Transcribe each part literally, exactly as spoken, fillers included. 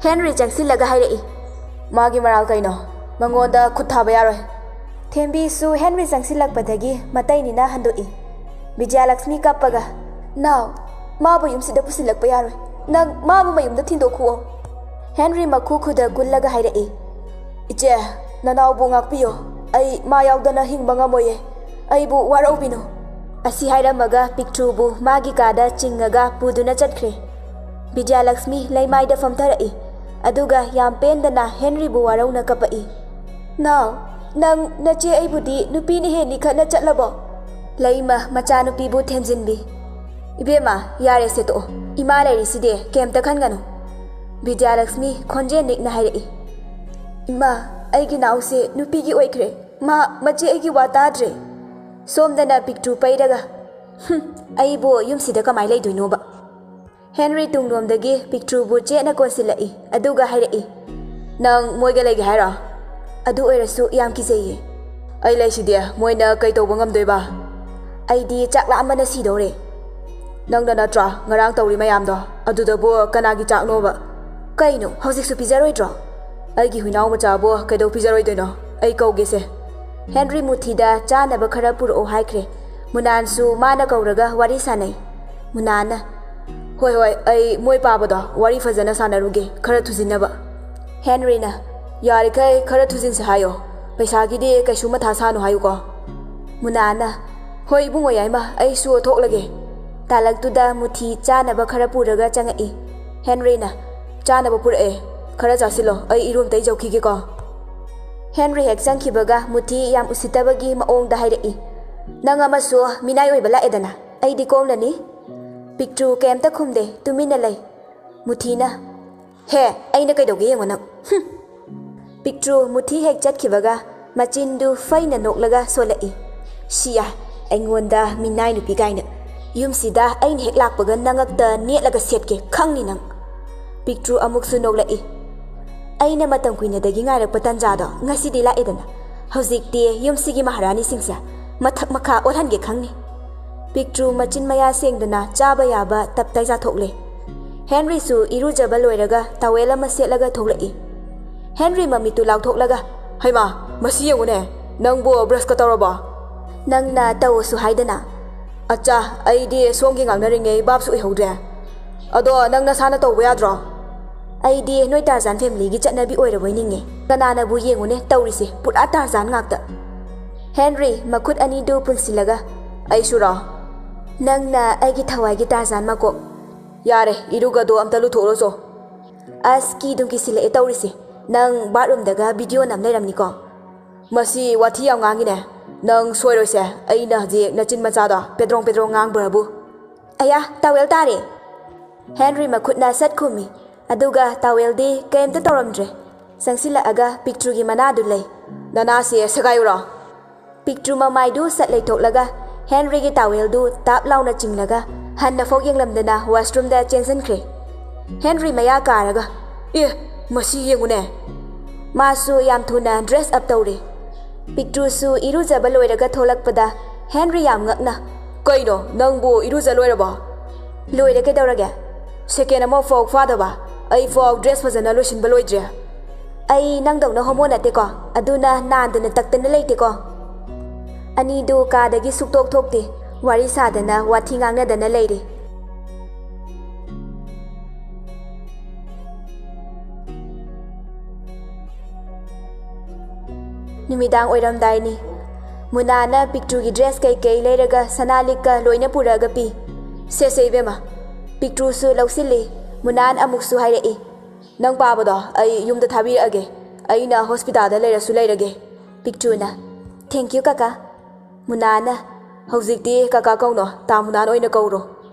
Henry ꯆꯪꯁꯤꯜꯂꯒ ꯍꯥꯏꯔꯛꯏ꯫ ꯃꯥꯒꯤ ꯃꯔꯥꯜ ꯀꯩꯅꯣ? ꯃꯉꯣꯟꯗ ꯈꯨꯠ ꯊꯥꯕ ꯌꯥꯔꯣꯏ꯫ ꯊꯦꯝꯕꯤꯁꯨ ꯍꯦꯟꯔꯤ ꯆꯪꯁꯤꯜꯂꯛꯄꯗꯒꯤ ꯃꯇꯩꯅꯤꯅ ꯍꯟꯗꯣꯛꯏ꯫ ꯕꯤꯖꯌꯂꯛꯁꯃꯤ ꯀꯞꯄꯒ, "ꯅꯥꯎ, ꯃꯥꯕꯨ ꯌꯨꯝꯁꯤꯗ ꯄꯨꯁꯤꯜꯂꯛꯄ ꯌꯥꯔꯣꯏ꯫ ꯅꯪ ꯃꯥꯕꯨ ꯃꯌꯨꯝꯗ ꯊꯤꯟꯗꯣꯛꯈꯨꯑꯣ꯫" ꯍꯦꯟꯔꯤ ꯃꯈꯨ ꯈꯨꯗ ꯀꯨꯜꯂꯒ ꯍꯥꯏꯔꯛꯏ, "ꯏꯆꯦ, ꯅꯅꯥꯎꯕꯨ ꯉꯥꯛꯄꯤꯌꯣ꯫ ꯑꯩ ꯃꯥ ꯌꯥꯎꯗꯅ ꯍꯤꯡꯕ ꯉꯝꯃꯣꯏꯌꯦ꯫ ꯑꯩꯕꯨ ꯋꯥꯔꯧꯕꯤꯅꯨ꯫" ꯑꯁꯤ ꯍꯥꯏꯔꯝꯃꯒ ꯄꯤꯛꯇ꯭ꯔꯨꯕꯨ ꯃꯥꯒꯤ ꯀꯥꯗ ꯆꯤꯡꯉꯒ ꯄꯨꯗꯨꯅ ꯆꯠꯈ꯭ꯔꯦ꯫ ꯕꯤꯗ꯭ꯌꯥꯂꯛꯁꯃꯤ ꯂꯩꯃꯥꯏꯗ ꯐꯝꯊꯔꯛꯏ꯫ ꯑꯗꯨꯒ ꯌꯥꯝ ꯄꯦꯟꯗꯅ ꯍꯦꯟꯔꯤꯕꯨ ꯋꯥꯔꯧꯅ ꯀꯞꯄꯛꯏ꯫ "ꯅꯥꯎ, ꯅꯪ ꯅꯆꯦ ꯑꯩꯕꯨꯗꯤ ꯅꯨꯄꯤꯅ ꯍꯦꯜꯂꯤ ꯈꯠꯅ ꯆꯠꯂꯕꯣ?" ꯂꯩꯃ ꯃꯆꯥꯅꯨꯄꯤꯕꯨ ꯊꯦꯝꯖꯤꯟꯕꯤ꯫ "ꯏꯕꯦꯝꯃ, ꯌꯥꯔꯦꯁꯦ ꯇꯣꯛꯑꯣ꯫ ꯏꯃꯥ ꯂꯩꯔꯤꯁꯤꯗꯤ ꯀꯩꯝꯇ ꯈꯟꯒꯅꯨ꯫" ꯕꯤꯗ꯭ꯌꯥꯂꯛꯁꯃꯤ ꯈꯣꯟꯖꯦꯜ ꯅꯤꯛꯅ ꯍꯥꯏꯔꯛꯏ꯫ "ꯏꯃꯥ, ꯑꯩꯒꯤ ꯅꯥꯎꯁꯦ ꯅꯨꯄꯤꯒꯤ ꯑꯣꯏꯈ꯭ꯔꯦ꯫ ꯃꯥ ꯃꯆꯦ ꯑꯩꯒꯤ ꯋꯥ ꯇꯥꯗ꯭ꯔꯦ꯫" ꯁꯣꯝꯗꯅ ꯄꯤꯛꯇ꯭ꯔꯨ ꯄꯩꯔꯒ, "ꯍꯨꯝ, ꯑꯩꯕꯨ ꯌꯨꯝꯁꯤꯗ ꯀꯃꯥꯏ ꯂꯩꯗꯣꯏꯅꯣꯕ?" ꯍꯦꯟꯔꯤ ꯇꯨꯡꯂꯣꯝꯗꯒꯤ ꯄꯤꯛꯇ꯭ꯔꯨꯕꯨ ꯆꯦꯠꯅ ꯀꯣꯟꯁꯤꯜꯂꯛꯏ, ꯑꯗꯨꯒ ꯍꯥꯏꯔꯛꯏ, "ꯅꯪ ꯃꯣꯏꯒ ꯂꯩꯒꯦ ꯍꯥꯏꯔꯣ? ꯑꯗꯨ ꯑꯣꯏꯔꯁꯨ ꯌꯥꯝ ꯀꯤꯖꯩꯌꯦ꯫" "ꯑꯩ ꯂꯩꯁꯤꯗꯤ, ꯃꯣꯏꯅ ꯀꯩ ꯇꯧꯕ ꯉꯝꯗꯣꯏꯕ?" "ꯑꯩꯗꯤ ꯆꯥꯛ ꯂꯥꯝꯕꯅ ꯁꯤꯗꯧꯔꯦ꯫" "ꯅꯪꯅ ꯅꯠꯇ꯭ꯔꯣ ꯉꯔꯥꯡ ꯇꯧꯔꯤ ꯃꯌꯥꯝꯗꯣ? ꯑꯗꯨꯗꯕꯨ ꯀꯅꯥꯒꯤ ꯆꯥꯛꯅꯣꯕ?" "ꯀꯩꯅꯣ, ꯍꯧꯖꯤꯛꯁꯨ ꯄꯤꯖꯔꯣꯏꯗ꯭ꯔꯣ?" "ꯑꯩꯒꯤ ꯍꯨꯏꯅꯥꯎ ꯃꯆꯥꯕꯨ ꯀꯩꯗꯧ ꯄꯤꯖꯔꯣꯏꯗꯣꯏꯅꯣ? ꯑꯩ ꯀꯧꯒꯦꯁꯦ꯫" ꯍꯦꯟꯔꯤ ꯃꯨꯊꯤꯗ ꯆꯥꯅꯕ ꯈꯔ ꯄꯨꯔꯛꯑꯣ ꯍꯥꯏꯈ꯭ꯔꯦ꯫ ꯃꯨꯅꯥꯟꯁꯨ ꯃꯥꯅ ꯀꯧꯔꯒ ꯋꯥꯔꯤ ꯁꯥꯟꯅꯩ꯫ ꯃꯨꯅꯥꯟꯅ, "ꯍꯣꯏ, ꯍꯣꯏ, ꯑꯩ ꯃꯣꯏ ꯄꯥꯕꯗꯣ ꯋꯥꯔꯤ ꯐꯖꯅ ꯁꯥꯟꯅꯔꯨꯒꯦ, ꯈꯔ ꯊꯨꯖꯤꯟꯅꯕ꯫" ꯍꯦꯟꯔꯤꯅ, "ꯌꯥꯔꯤꯈꯩ ꯈꯔ ꯊꯨꯖꯤꯟꯁꯦ ꯍꯥꯏꯌꯣ꯫ ꯄꯩꯁꯥꯒꯤꯗꯤ ꯀꯩꯁꯨ ꯃꯊꯥ ꯁꯥꯅꯨ ꯍꯥꯏꯌꯨꯀꯣ꯫" ꯃꯨꯅꯥꯟꯅ, "ꯍꯣꯏ ꯏꯕꯨꯡꯉꯣ ꯌꯥꯏꯃ, ꯑꯩꯁꯨ ꯊꯣꯛꯂꯒꯦ꯫" ꯇꯥꯂꯛꯇꯨꯗ ꯃꯨꯊꯤ ꯆꯥꯅꯕ ꯈꯔ ꯄꯨꯔꯒ ꯆꯪꯉꯛꯏ꯫ ꯍꯦꯟꯔꯤꯅ, "ꯆꯥꯅꯕ ꯄꯨꯔꯛꯑꯦ, ꯈꯔ ꯆꯥꯁꯤꯜꯂꯣ, ꯑꯩ ꯏꯔꯨ ꯑꯝꯇ ꯏꯖꯧꯈꯤꯒꯦꯀꯣ꯫" ꯍꯦꯟꯔꯤ ꯍꯦꯛ ꯆꯪꯈꯤꯕꯒ ꯃꯨꯊꯤ ꯌꯥꯝ ꯎꯁꯤꯠꯇꯕꯒꯤ ꯃꯑꯣꯡꯗ ꯍꯥꯏꯔꯛꯏ, "ꯅꯪ ꯑꯃꯁꯨ ꯃꯤꯅꯥꯏ ꯑꯣꯏꯕ ꯂꯥꯛꯑꯦꯗꯅ, ꯑꯩꯗꯤ ꯀꯣꯝꯂꯅꯤ꯫" ꯄꯤꯛꯇ꯭ꯔꯨ ꯀꯩꯝꯇ ꯈꯨꯝꯗꯦ, ꯇꯨꯃꯤꯟꯅ ꯂꯩ꯫ ꯃꯨꯊꯤꯅ, "ꯍꯦ, ꯑꯩꯅ ꯀꯩꯗꯧꯒꯦ ꯌꯦꯡꯉꯣ ꯅꯪ꯫ ꯍꯨꯝ!" ꯄꯤꯛꯇ꯭ꯔꯨ ꯃꯨꯊꯤ ꯍꯦꯛ ꯆꯠꯈꯤꯕꯒ ꯃꯆꯤꯟꯗꯨ ꯐꯩꯅ ꯅꯣꯛꯂꯒ ꯁꯣꯜꯂꯛꯏ꯫ "ꯁꯤꯌꯥ, ꯑꯩꯉꯣꯟꯗ ꯃꯤꯅꯥꯏ ꯅꯨꯄꯤ ꯀꯥꯏꯅ꯫ ꯌꯨꯝꯁꯤꯗ ꯑꯩꯅ ꯍꯦꯛ ꯂꯥꯛꯄꯒ ꯅꯉꯛꯇ ꯅꯦꯠꯂꯒ ꯁꯦꯠꯀꯦ, ꯈꯪꯅꯤ ꯅꯪ꯫" ꯄꯤꯛꯇ꯭ꯔꯨ ꯑꯃꯨꯛꯁꯨ ꯅꯣꯛꯂꯛꯏ꯫ "ꯑꯩꯅ ꯃꯇꯝ ꯀꯨꯏꯅꯗꯒꯤ ꯉꯥꯏꯔꯛꯄ ꯇꯥꯟꯖꯥꯗꯣ ꯉꯁꯤꯗꯤ ꯂꯥꯛꯑꯦꯗꯅ꯫ ꯍꯧꯖꯤꯛꯇꯤ ꯌꯨꯝꯁꯤꯒꯤ ꯃꯍꯥꯔꯥꯅꯤꯁꯤꯡꯁꯦ ꯃꯊꯛ ꯃꯈꯥ ꯑꯣꯜꯍꯟꯒꯦ ꯈꯪꯅꯤ꯫" ꯄꯤꯛꯇ꯭ꯔꯨ ꯃꯆꯤꯟ ꯃꯌꯥ ꯁꯦꯡꯗꯅ ꯆꯥꯕ ꯌꯥꯕ ꯇꯞꯇꯥꯏ ꯆꯥꯊꯣꯛꯂꯦ꯫ ꯍꯦꯟꯔꯤꯁꯨ ꯏꯔꯨꯖꯕ ꯂꯣꯏꯔꯒ ꯇꯥꯋꯦꯜ ꯑꯃ ꯁꯦꯠꯂꯒ ꯊꯣꯛꯂꯛꯏ꯫ ꯍꯦꯟꯔꯤ ꯃꯃꯤꯠꯇꯨ ꯂꯥꯎꯊꯣꯛꯂꯒ, "ꯍꯩꯃꯥ, ꯃꯁꯤ ꯌꯦꯡꯉꯨꯅꯦ, ꯅꯪꯕꯨ ꯕ꯭ꯔꯁꯀ ꯇꯧꯔꯕꯣ?" "ꯅꯪꯅ ꯇꯧꯑꯣꯁꯨ ꯍꯥꯏꯗꯅ꯫" "ꯑꯠꯆꯥ, ꯑꯩꯗꯤ ꯁꯣꯝꯒꯤ ꯉꯥꯡꯅꯔꯤꯉꯩ ꯚꯥꯞꯁꯨ ꯑꯣꯏꯍꯧꯗ꯭ꯔꯦ꯫ ꯑꯗꯣ ꯅꯪ ꯅꯁꯥꯅ ꯇꯧꯕ ꯌꯥꯗ꯭ꯔꯣ?" "ꯑꯩꯗꯤ ꯅꯣꯏ ꯇꯥꯔꯖꯥꯟ ꯐꯦꯃꯤꯂꯤꯒꯤ ꯆꯠꯅꯕꯤ ꯑꯣꯏꯔꯕꯣꯏ ꯅꯤꯡꯉꯦ꯫ ꯀꯅꯥꯅꯕꯨ ꯌꯦꯡꯉꯨꯅꯦ ꯇꯧꯔꯤꯁꯦ, ꯄꯨꯔꯥ ꯇꯥꯔꯖꯥꯟ ꯉꯥꯛꯇ꯫" ꯍꯦꯟꯔꯤ ꯃꯈꯨꯠ ꯑꯅꯤꯗꯨ ꯄꯨꯟꯁꯤꯜꯂꯒ, "ꯑꯩꯁꯨꯔꯣ?" "ꯅꯪꯅ ꯑꯩꯒꯤ ꯊꯋꯥꯏꯒꯤ ꯇꯥꯔꯖꯥꯟ ꯃꯀꯣꯛ꯫" "ꯌꯥꯔꯦ, ꯏꯔꯨꯒꯗꯣ ꯑꯝꯇ ꯂꯨꯊꯣꯛꯎꯔꯣꯆꯣ꯫" "ꯑꯁ, ꯀꯤꯗꯨꯝ ꯀꯤꯁꯤꯜꯂꯛꯑꯦ ꯇꯧꯔꯤꯁꯦ꯫ ꯅꯪ ꯕꯥꯠꯔꯨꯝꯗꯒ ꯚꯤꯗꯤꯑꯣ ꯅꯝ ꯂꯩꯔꯝꯅꯤꯀꯣ?" "ꯃꯁꯤ ꯋꯥꯊꯤ ꯌꯥꯝ ꯉꯥꯡꯉꯤꯅꯦ꯫ ꯅꯪ ꯁꯣꯏꯔꯣꯏꯁꯦ, ꯑꯩꯅ ꯍꯧꯖꯤꯛ ꯅꯆꯤꯟ ꯃꯆꯥꯗꯣ ꯄꯦꯗ꯭ꯔꯣꯡ ꯄꯦꯗ꯭ꯔꯣꯡ ꯉꯥꯡꯕ꯭ꯔꯕꯨ?" "ꯑꯌꯥ, ꯇꯥꯋꯦꯜ ꯇꯥꯔꯦ!" ꯍꯦꯟꯔꯤ ꯃꯈꯨꯠꯅ ꯁꯠ ꯈꯨꯝꯃꯤ, ꯑꯗꯨꯒ ꯇꯥꯋꯦꯜꯗꯤ ꯀꯔꯤꯝꯇ ꯇꯧꯔꯝꯗ꯭ꯔꯦ꯫ ꯆꯪꯁꯤꯜꯂꯛꯑꯒ ꯄꯤꯛꯇ꯭ꯔꯨꯒꯤ ꯃꯅꯥꯗꯨ ꯂꯩ꯫ "ꯅꯅꯥꯁꯦ ꯁꯦꯒꯥꯏꯌꯨꯔꯣ?" ꯄꯤꯛꯇ꯭ꯔꯨ ꯃꯃꯥꯏꯗꯨ ꯁꯠ ꯂꯩꯊꯣꯛꯂꯒ ꯍꯦꯟꯔꯤꯒꯤ ꯇꯥꯋꯦꯜꯗꯨ ꯇꯥꯞ ꯂꯥꯎꯅ ꯆꯤꯡꯂꯒ ꯍꯟꯅ ꯐꯥꯎ ꯌꯦꯡꯂꯝꯗꯅ ꯋꯥꯁꯔꯨꯝꯗ ꯆꯦꯟꯁꯤꯟꯈ꯭ꯔꯦ꯫ ꯍꯦꯟꯔꯤ ꯃꯌꯥ ꯀꯥꯔꯒ, "ꯑꯦ, ꯃꯁꯤ ꯌꯦꯡꯉꯨꯅꯦ!" ꯃꯥꯁꯨ ꯌꯥꯝ ꯊꯨꯅ ꯗ꯭ꯔꯦꯁ ꯑꯞ ꯇꯧꯔꯦ꯫ ꯄꯤꯛꯇ꯭ꯔꯨꯁꯨ ꯏꯔꯨꯖꯕ ꯂꯣꯏꯔꯒ ꯊꯣꯛꯂꯛꯄꯗ ꯍꯦꯟꯔꯤ ꯌꯥꯝ ꯉꯛꯅ, "ꯀꯩꯅꯣ, ꯅꯪꯕꯨ ꯏꯔꯨꯖ ꯂꯣꯏꯔꯕꯣ?" "ꯂꯣꯏꯔꯦ, ꯀꯩꯗꯧꯔꯒꯦ?" "ꯁꯦꯀꯦꯟ ꯑꯃꯐꯥꯎ ꯐꯥꯗꯕ, ꯑꯩꯐꯥꯎ ꯗ꯭ꯔꯦꯁ ꯐꯖꯅ ꯂꯣꯏꯁꯤꯟꯕ ꯂꯣꯏꯗ꯭ꯔꯤ꯫" "ꯑꯩ ꯅꯪꯗꯧꯅ ꯍꯣꯃꯣ ꯅꯠꯇꯦꯀꯣ, ꯑꯗꯨꯅ ꯅꯥꯟꯗꯅ ꯇꯛꯇꯅ ꯂꯩꯇꯦꯀꯣ꯫" ꯑꯅꯤꯗꯨ ꯀꯥꯗꯒꯤ ꯁꯨꯛꯇꯣꯛ ꯊꯣꯛꯇꯦ, ꯋꯥꯔꯤ ꯁꯥꯗꯅ ꯋꯥꯊꯤ ꯉꯥꯡꯅꯗꯅ ꯂꯩꯔꯦ꯫ ꯅꯨꯃꯤꯗꯥꯡ ꯑꯣꯏꯔꯝꯗꯥꯏꯅꯤ꯫ ꯃꯨꯅꯥꯅ ꯄꯤꯛꯇ꯭ꯔꯨꯒꯤ ꯗ꯭ꯔꯦꯁ ꯀꯩꯀꯩ ꯂꯩꯔꯒ ꯁꯅꯥ ꯂꯤꯛꯀ ꯂꯣꯏꯅ ꯄꯨꯔꯛꯑꯒ ꯄꯤ꯫ "ꯁꯦ ꯁꯦ ꯏꯕꯦꯝꯃ꯫" ꯄꯤꯛꯇ꯭ꯔꯨꯁꯨ ꯂꯧꯁꯤꯜꯂꯤ꯫ ꯃꯨꯅꯥꯟ ꯑꯃꯨꯛꯁꯨ ꯍꯥꯏꯔꯛꯏ, "ꯅꯪ ꯄꯥꯕꯗꯣ ꯑꯩ ꯌꯨꯝꯗ ꯊꯥꯕꯤꯔꯛꯑꯒꯦ꯫ ꯑꯩꯅ ꯍꯣꯁꯄꯤꯇꯥꯜꯗ ꯂꯩꯔꯁꯨ ꯂꯩꯔꯒꯦ꯫" ꯄꯤꯛꯇ꯭ꯔꯨꯅ, "Thank you, ꯀꯀꯥ꯫" ꯃꯨꯅꯥꯅ, "ꯍꯧꯖꯤꯛꯇꯤ ꯀꯀꯥ ꯀꯧꯅꯣ, ꯇꯥ ꯃꯨꯅꯥꯟ ꯑꯣꯏꯅ ꯀꯧꯔꯣ꯫"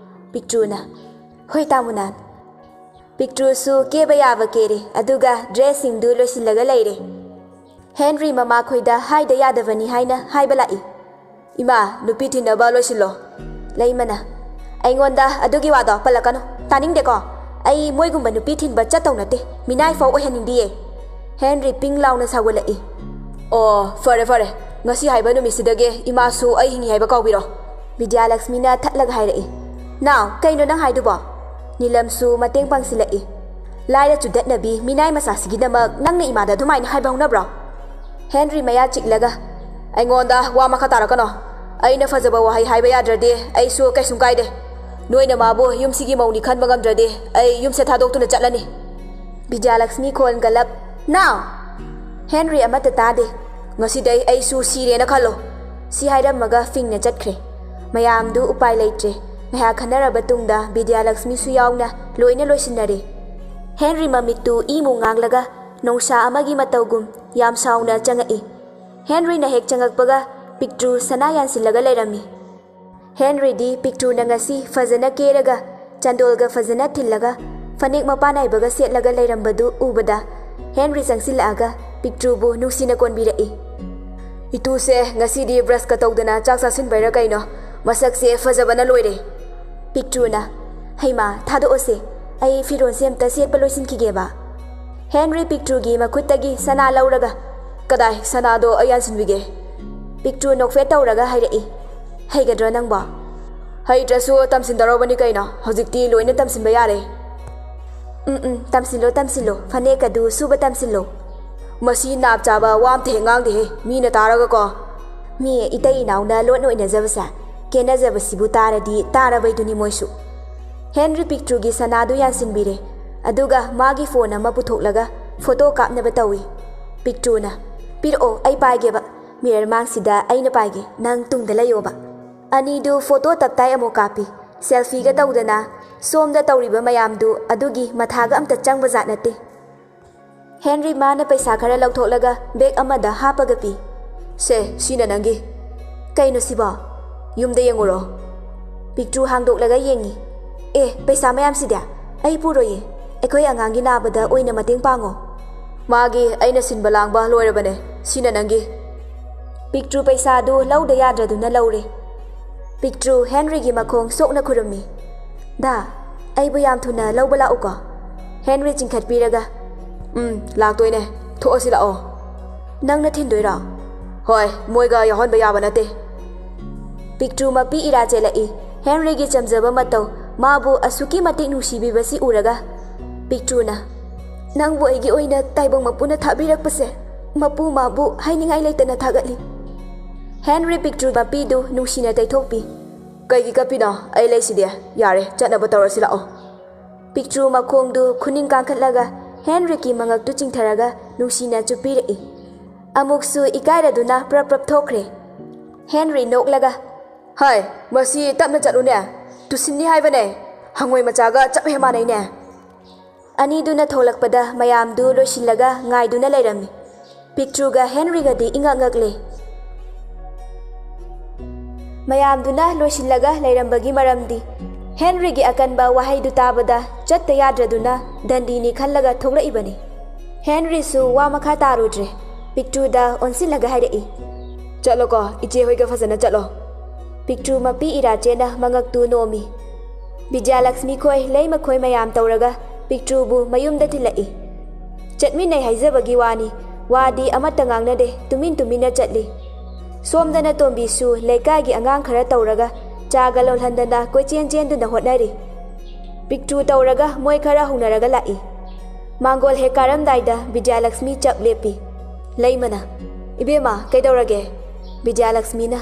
ꯄꯤꯛꯇ꯭ꯔꯨꯅ, "ꯍꯣꯏ, ꯇꯥ ꯃꯨꯅꯥꯟ꯫" ꯄꯤꯛꯇ꯭ꯔꯨꯁꯨ ꯀꯦꯕ ꯌꯥꯕ ꯀꯦꯔꯦ, ꯑꯗꯨꯒ ꯗ꯭ꯔꯦꯁꯁꯤꯡꯗꯨ ꯂꯣꯏꯁꯤꯜꯂꯒ ꯂꯩꯔꯦ꯫ ꯍꯦꯟꯔꯤ ꯃꯃꯥꯈꯣꯏꯗ ꯍꯥꯏꯗ ꯌꯥꯗꯕꯅꯤ ꯍꯥꯏꯅ ꯍꯥꯏꯕ ꯂꯥꯛꯏ꯫ "ꯏꯃꯥ, ꯅꯨꯄꯤ ꯊꯤꯟꯅꯕ ꯂꯣꯏꯁꯤꯜꯂꯣ꯫" ꯂꯩꯃꯅ, "ꯑꯩꯉꯣꯟꯗ ꯑꯗꯨꯒꯤ ꯋꯥꯗꯣ ꯄꯜꯂꯛꯀꯅꯨ, ꯇꯥꯅꯤꯡꯗꯦꯀꯣ꯫ ꯑꯩ ꯃꯣꯏꯒꯨꯝꯕ ꯅꯨꯄꯤ ꯊꯤꯟꯕ ꯆꯠꯇꯧ ꯅꯠꯇꯦ, ꯃꯤꯅꯥꯏ ꯐꯥꯎ ꯑꯣꯏꯍꯟꯅꯤꯡꯗꯤꯌꯦ꯫" ꯍꯦꯟꯔꯤ ꯄꯤꯡ ꯂꯥꯎꯅ ꯁꯥꯎꯒꯠꯂꯛꯏ꯫ "ꯑꯣ, ꯐꯔꯦ ꯐꯔꯦ, ꯉꯁꯤ ꯍꯥꯏꯕ ꯅꯨꯃꯤꯠꯁꯤꯗꯒꯤ ꯏꯃꯥꯁꯨ ꯑꯩ ꯍꯤꯡꯉꯤ ꯍꯥꯏꯕ ꯀꯥꯎꯕꯤꯔꯣ꯫" ꯕꯤꯗ꯭ꯌꯥꯂꯛꯁꯃꯤꯅ ꯊꯠꯂꯒ ꯍꯥꯏꯔꯛꯏ, "ꯅꯥꯎ, ꯀꯩꯅꯣ ꯅꯪ ꯍꯥꯏꯗꯨꯕꯣ?" ꯅꯤꯂꯝꯁꯨ ꯃꯇꯦꯡ ꯄꯥꯡꯁꯤꯜꯂꯛꯏ꯫ "ꯂꯥꯏꯔ ꯆꯨꯗꯠꯅꯕꯤ ꯃꯤꯅꯥꯏ ꯃꯆꯥꯁꯤꯒꯤꯗꯃꯛ ꯅꯪꯅ ꯏꯃꯥꯗ ꯑꯗꯨꯃꯥꯏꯅ ꯍꯥꯏꯕ ꯍꯧꯅꯕ꯭ꯔꯣ?" ꯍꯦꯟꯔꯤ ꯃꯌꯥ ꯆꯤꯛꯂꯒ, "ꯑꯩꯉꯣꯟꯗ ꯋꯥ ꯃꯈꯥ ꯇꯥꯔꯛꯀꯅꯣ꯫ ꯑꯩꯅ ꯐꯖꯕ ꯋꯥꯍꯩ ꯍꯥꯏꯕ ꯌꯥꯗ꯭ꯔꯗꯤ ꯑꯩꯁꯨ ꯀꯩꯁꯨꯝ ꯀꯥꯏꯗꯦ꯫ ꯅꯣꯏꯅ ꯃꯥꯕꯨ ꯌꯨꯝꯁꯤꯒꯤ ꯃꯧꯅꯤ ꯈꯟꯕ ꯉꯝꯗ꯭ꯔꯗꯤ ꯑꯩ ꯌꯨꯝꯁꯦ ꯊꯥꯗꯣꯛꯇꯨꯅ ꯆꯠꯂꯅꯤ꯫" ꯕꯤꯗ꯭ꯌꯥꯂꯛꯁꯃꯤ ꯈꯣꯟ ꯒꯂꯞ, "ꯅꯥꯎ!" ꯍꯦꯟꯔꯤ ꯑꯃꯠꯇ ꯇꯥꯗꯦ꯫ "ꯉꯁꯤꯗꯩ ꯑꯩꯁꯨ ꯁꯤꯔꯦꯅ ꯈꯜꯂꯣ꯫" ꯁꯤ ꯍꯥꯏꯔꯝꯃꯒ ꯐꯤꯡꯅ ꯆꯠꯈ꯭ꯔꯦ꯫ ꯃꯌꯥꯝꯗꯨ ꯎꯄꯥꯏ ꯂꯩꯇ꯭ꯔꯦ꯫ ꯉꯥꯏꯍꯥꯛ ꯈꯟꯅꯔꯕ ꯇꯨꯡꯗ ꯕꯤꯗ꯭ꯌꯥꯂꯛꯁꯃꯤꯁꯨ ꯌꯥꯎꯅ ꯂꯣꯏꯅ ꯂꯣꯏꯁꯤꯟꯅꯔꯦ꯫ ꯍꯦꯟꯔꯤ ꯃꯃꯤꯠꯇꯨ ꯏꯃꯨ ꯉꯥꯡꯂꯒ ꯅꯣꯡꯁꯥ ꯑꯃꯒꯤ ꯃꯇꯧꯒꯨꯝ ꯌꯥꯝ ꯁꯥꯎꯅ ꯆꯪꯉꯛꯏ꯫ ꯍꯦꯟꯔꯤꯅ ꯍꯦꯛ ꯆꯪꯉꯛꯄꯒ ꯄꯤꯛꯇ꯭ꯔꯨ ꯁꯅꯥ ꯌꯥꯟꯁꯤꯜꯂꯒ ꯂꯩꯔꯝꯃꯤ꯫ ꯍꯦꯟꯔꯤꯗꯤ ꯄꯤꯛꯇ꯭ꯔꯨꯅ ꯉꯁꯤ ꯐꯖꯅ ꯀꯦꯔꯒ, ꯆꯟꯗꯣꯜꯒ ꯐꯖꯅ ꯊꯤꯜꯂꯒ, ꯐꯅꯦꯛ ꯃꯄꯥꯟ ꯅꯥꯏꯕꯒ ꯁꯦꯠꯂꯒ ꯂꯩꯔꯝꯕꯗꯨ ꯎꯕꯗ, ꯍꯦꯟꯔꯤ ꯆꯪꯁꯤꯜꯂꯛꯑꯒ ꯄꯤꯛꯇ꯭ꯔꯨꯕꯨ ꯅꯨꯡꯁꯤꯅ ꯀꯣꯟꯕꯤꯔꯛꯏ꯫ "ꯏꯇꯨꯁꯦ ꯉꯁꯤꯗꯤ ꯕ꯭ꯔꯁꯀ ꯇꯧꯗꯅ ꯆꯥꯛ ꯆꯥꯁꯤꯟꯕꯩꯔꯥ ꯀꯩꯅꯣ, ꯃꯁꯛꯁꯦ ꯐꯖꯕꯅ ꯂꯣꯏꯔꯦ꯫" ꯄꯤꯛꯇ꯭ꯔꯨꯅ, "ꯍꯩꯃꯥ, ꯊꯥꯗꯣꯛꯑꯣꯁꯦ, ꯑꯩ ꯐꯤꯔꯣꯜꯁꯦ ꯑꯝꯇ ꯁꯦꯠꯄ ꯂꯣꯏꯁꯤꯟꯈꯤꯒꯦꯕ꯫" ꯍꯦꯟꯔꯤ ꯄꯤꯛꯇ꯭ꯔꯨꯒꯤ ꯃꯈꯨꯠꯇꯒꯤ ꯁꯅꯥ ꯂꯧꯔꯒ, "ꯀꯗꯥꯏ, ꯁꯅꯥꯗꯣ ꯑꯩ ꯌꯥꯟꯁꯤꯟꯕꯤꯒꯦ꯫" ꯄꯤꯛꯇ꯭ꯔꯨ ꯅꯣꯛꯐꯦꯠ ꯇꯧꯔꯒ ꯍꯥꯏꯔꯛꯏ, "ꯍꯩꯒꯗ꯭ꯔꯣ ꯅꯪꯕꯣ?" "ꯍꯩꯇ꯭ꯔꯁꯨ ꯇꯝꯁꯤꯟꯗꯧꯔꯕꯅꯤ ꯀꯩꯅꯣ, ꯍꯧꯖꯤꯛꯇꯤ ꯂꯣꯏꯅ ꯇꯝꯁꯤꯟꯕ ꯌꯥꯔꯦ꯫" "ꯎꯝ, ꯎꯝ, ꯇꯝꯁꯤꯜꯂꯣ, ꯇꯝꯁꯤꯜꯂꯣ, ꯐꯅꯦꯛ ꯑꯗꯨ ꯁꯨꯕ ꯇꯝꯁꯤꯜꯂꯣ꯫" "ꯃꯁꯤ ꯅꯥꯞ ꯆꯥꯕ ꯋꯥ ꯑꯝꯇ ꯍꯦꯛ ꯉꯥꯡꯗꯦꯍꯦ, ꯃꯤꯅ ꯇꯥꯔꯒꯀꯣ꯫" ꯃꯤ ꯏꯇꯩ ꯏꯅꯥꯎꯅ ꯂꯣꯟ ꯑꯣꯏꯅꯖꯕꯁꯦ, ꯀꯦꯅꯖꯕꯁꯤꯕꯨ ꯇꯥꯔꯗꯤ ꯇꯥꯔꯕꯩꯗꯨꯅꯤ ꯃꯣꯏꯁꯨ꯫ ꯍꯦꯟꯔꯤ ꯄꯤꯛꯇ꯭ꯔꯨꯒꯤ ꯁꯅꯥꯗꯨ ꯌꯥꯟꯁꯤꯟꯕꯤꯔꯦ, ꯑꯗꯨꯒ ꯃꯥꯒꯤ ꯐꯣꯟ ꯑꯃ ꯄꯨꯊꯣꯛꯂꯒ ꯐꯣꯇꯣ ꯀꯥꯞꯅꯕ ꯇꯧꯏ꯫ ꯄꯤꯛꯇ꯭ꯔꯨꯅ, "ꯄꯤꯔꯛꯑꯣ, ꯑꯩ ꯄꯥꯏꯒꯦꯕ꯫ ꯃꯤꯔꯔ ꯃꯥꯡꯁꯤꯗ ꯑꯩꯅ ꯄꯥꯏꯒꯦ, ꯅꯪ ꯇꯨꯡꯗ ꯂꯩꯌꯣꯕ꯫" ꯑꯅꯤꯗꯨ ꯐꯣꯇꯣ ꯇꯞꯇꯥꯏ ꯑꯃꯨꯛ ꯀꯥꯞꯄꯤ꯫ ꯁꯦꯜꯐꯤꯒ ꯇꯧꯗꯅ ꯁꯣꯝꯗ ꯇꯧꯔꯤꯕ ꯃꯌꯥꯝꯗꯨ ꯑꯗꯨꯒꯤ ꯃꯊꯥꯒ ꯑꯝꯇ ꯆꯪꯕ ꯖꯥꯠ ꯅꯠꯇꯦ꯫ ꯍꯦꯟꯔꯤ ꯃꯥꯅ ꯄꯩꯁꯥ ꯈꯔ ꯂꯧꯊꯣꯛꯂꯒ ꯕꯦꯒ ꯑꯃꯗ ꯍꯥꯞꯄꯒ ꯄꯤ꯫ "ꯁꯦ, ꯁꯤꯅ ꯅꯪꯒꯤ꯫" "ꯀꯩꯅꯣ ꯁꯤꯕꯣ?" "ꯌꯨꯝꯗ ꯌꯦꯡꯉꯨꯔꯣ꯫" ꯄꯤꯛꯇ꯭ꯔꯨ ꯍꯥꯡꯗꯣꯛꯂꯒ ꯌꯦꯡꯉꯤ꯫ "ꯑꯦ, ꯄꯩꯁꯥ ꯃꯌꯥꯝꯁꯤꯗꯤ ꯑꯩ ꯄꯨꯔꯣꯏꯌꯦ꯫ ꯑꯩꯈꯣꯏ ꯑꯉꯥꯡꯒꯤ ꯅꯥꯕꯗ ꯑꯣꯏꯅ ꯃꯇꯦꯡ ꯄꯥꯡꯉꯣ꯫" "ꯃꯥꯒꯤ ꯑꯩꯅ ꯁꯤꯟꯕ ꯂꯥꯡꯕ ꯂꯣꯏꯔꯕꯅꯦ꯫ ꯁꯤꯅ ꯅꯪꯒꯤ꯫" ꯄꯤꯛꯇ꯭ꯔꯨ ꯄꯩꯁꯥꯗꯨ ꯂꯧꯗ ꯌꯥꯗ꯭ꯔꯗꯨꯅ ꯂꯧꯔꯦ꯫ ꯄꯤꯛꯇ꯭ꯔꯨ ꯍꯦꯟꯔꯤꯒꯤ ꯃꯈꯣꯡ ꯁꯣꯛꯅ ꯈꯨꯔꯨꯝꯃꯤ꯫ "ꯗꯥ, ꯑꯩꯕꯨ ꯌꯥꯝ ꯊꯨꯅ ꯂꯧꯕ ꯂꯥꯛꯎꯀꯣ꯫" ꯍꯦꯟꯔꯤ ꯆꯤꯡꯈꯠꯄꯤꯔꯒ, "ꯎꯝ, ꯂꯥꯛꯇꯣꯏꯅꯦ꯫ ꯊꯣꯛꯑꯁꯤ ꯂꯥꯛꯑꯣ꯫" "ꯅꯪꯅ ꯊꯤꯟꯗꯣꯏꯔꯣ?" "ꯍꯣꯏ, ꯃꯣꯏꯒ ꯌꯥꯎꯍꯟꯕ ꯌꯥꯕ ꯅꯠꯇꯦ꯫" ꯄꯤꯛꯇ꯭ꯔꯨ ꯃꯄꯤ ꯏꯔꯥ ꯆꯦꯜꯂꯛꯏ꯫ ꯍꯦꯟꯔꯤꯒꯤ ꯆꯝꯖꯕ ꯃꯇꯧ ꯃꯥꯕꯨ ꯑꯁꯨꯛꯀꯤ ꯃꯇꯤꯛ ꯅꯨꯡꯁꯤꯕꯤꯕꯁꯤ ꯎꯔꯒ ꯄꯤꯛꯇ꯭ꯔꯨꯅ, "ꯅꯪꯕꯨ ꯑꯩꯒꯤ ꯑꯣꯏꯅ ꯇꯥꯏꯕꯪ ꯃꯄꯨꯅ ꯊꯥꯕꯤꯔꯛꯄꯁꯦ ꯃꯄꯨ ꯃꯥꯕꯨ ꯍꯥꯏꯅꯤꯡꯉꯥꯏ ꯂꯩꯇꯅ ꯊꯥꯒꯠꯂꯤ꯫" ꯍꯦꯟꯔꯤ ꯄꯤꯛꯇ꯭ꯔꯨ ꯃꯄꯤꯗꯨ ꯅꯨꯡꯁꯤꯅ ꯇꯩꯊꯣꯛꯄꯤ꯫ "ꯀꯩꯒꯤ ꯀꯞꯄꯤꯅꯣ? ꯑꯩ ꯂꯩꯁꯤꯗꯤ꯫ ꯌꯥꯔꯦ, ꯆꯠꯅꯕ ꯇꯧꯔꯁꯤ ꯂꯥꯛꯑꯣ꯫" ꯄꯤꯛꯇ꯭ꯔꯨ ꯃꯈꯣꯡꯗꯨ ꯈꯨꯅꯤꯡ ꯀꯥꯡꯈꯠꯂꯒ ꯍꯦꯟꯔꯤꯒꯤ ꯃꯉꯛꯇꯨ ꯆꯤꯡꯊꯔꯒ ꯅꯨꯡꯁꯤꯅ ꯆꯨꯞꯄꯤꯔꯛꯏ꯫ ꯑꯃꯨꯛꯁꯨ ꯏꯀꯥꯏꯔꯗꯨꯅ ꯄ꯭ꯔꯞ ꯄ꯭ꯔꯞ ꯊꯣꯛꯈ꯭ꯔꯦ꯫ ꯍꯦꯟꯔꯤ ꯅꯣꯛꯂꯒ, "ꯍꯥꯏ, ꯃꯁꯤ ꯇꯞꯅ ꯆꯠꯂꯨꯅꯦ, ꯇꯨꯁꯤꯟꯅꯤ ꯍꯥꯏꯕꯅꯦ, ꯍꯪꯉꯣꯏ ꯃꯆꯥꯒ ꯆꯞ ꯍꯦꯛ ꯃꯥꯟꯅꯩꯅꯦ꯫" ꯑꯅꯤꯗꯨꯅ ꯊꯣꯛꯂꯛꯄꯗ ꯃꯌꯥꯝꯗꯨ ꯂꯣꯏꯁꯤꯜꯂꯒ ꯉꯥꯏꯗꯨꯅ ꯂꯩꯔꯝꯃꯤ꯫ ꯄꯤꯛꯇ꯭ꯔꯨꯒ ꯍꯦꯟꯔꯤꯒꯗꯤ ꯏꯉꯛ ꯉꯛꯂꯦ꯫ ꯃꯌꯥꯝꯗꯨꯅ ꯂꯣꯏꯁꯤꯜꯂꯒ ꯂꯩꯔꯝꯕꯒꯤ ꯃꯔꯝꯗꯤ ꯍꯦꯟꯔꯤꯒꯤ ꯑꯀꯟꯕ ꯋꯥꯍꯩꯗꯨ ꯇꯥꯕꯗ ꯆꯠꯇ ꯌꯥꯗ꯭ꯔꯗꯨꯅ ꯗꯟꯗꯤꯅꯤ ꯈꯜꯂꯒ ꯊꯣꯛꯂꯛꯏꯕꯅꯤ꯫ ꯍꯦꯟꯔꯤꯁꯨ ꯋꯥ ꯃꯈꯥ ꯇꯥꯔꯨꯗ꯭ꯔꯦ꯫ ꯄꯤꯛꯇ꯭ꯔꯨꯗ ꯑꯣꯟꯁꯤꯜꯂꯒ ꯍꯥꯏꯔꯛꯏ, "ꯆꯠꯂꯣꯀꯣ, ꯏꯆꯦ ꯍꯣꯏꯒ ꯐꯖꯅ ꯆꯠꯂꯣ꯫" ꯄꯤꯛꯇ꯭ꯔꯨ ꯃꯄꯤ ꯏꯔꯥꯆꯦꯅ ꯃꯉꯛꯇꯨ ꯅꯣꯝꯃꯤ꯫ ꯕꯤꯖꯌꯂꯛꯁꯃꯤ ꯈꯣꯏ, ꯂꯩꯃ ꯈꯣꯏ ꯃꯌꯥꯝ ꯇꯧꯔꯒ ꯄꯤꯛꯇ꯭ꯔꯨꯕꯨ ꯃꯌꯨꯝꯗ ꯊꯤꯜꯂꯛꯏ꯫ ꯆꯠꯃꯤꯟꯅꯩ ꯍꯥꯏꯖꯕꯒꯤ ꯋꯥꯅꯤ, ꯋꯥꯗꯤ ꯑꯃꯠꯇ ꯉꯥꯡꯅꯗꯦ, ꯇꯨꯃꯤꯟ ꯇꯨꯃꯤꯟꯅ ꯆꯠꯂꯤ꯫ ꯁꯣꯝꯗꯅ ꯇꯣꯝꯕꯤꯁꯨ ꯂꯩꯀꯥꯏꯒꯤ ꯑꯉꯥꯡ ꯈꯔ ꯇꯧꯔꯒ ꯆꯥꯒ ꯂꯣꯜꯍꯟꯗꯅ ꯀꯣꯏꯆꯦꯟ ꯆꯦꯟꯗꯨꯅ ꯍꯣꯠꯅꯔꯤ꯫ ꯄꯤꯛꯇ꯭ꯔꯨ ꯇꯧꯔꯒ ꯃꯣꯏ ꯈꯔ ꯍꯧꯅꯔꯒ ꯂꯥꯛꯏ꯫ ꯃꯥꯡꯒꯣꯜ ꯍꯦꯛ ꯀꯥꯔꯝꯗꯥꯏꯗ ꯕꯤꯖꯌꯂꯛꯁꯃꯤ ꯆꯞ ꯂꯦꯞꯄꯤ꯫ ꯂꯩꯃꯅ, "ꯏꯕꯦꯝꯃ, ꯀꯩꯗꯧꯔꯒꯦ?" ꯕꯤꯖꯌꯂꯛꯁꯃꯤꯅ,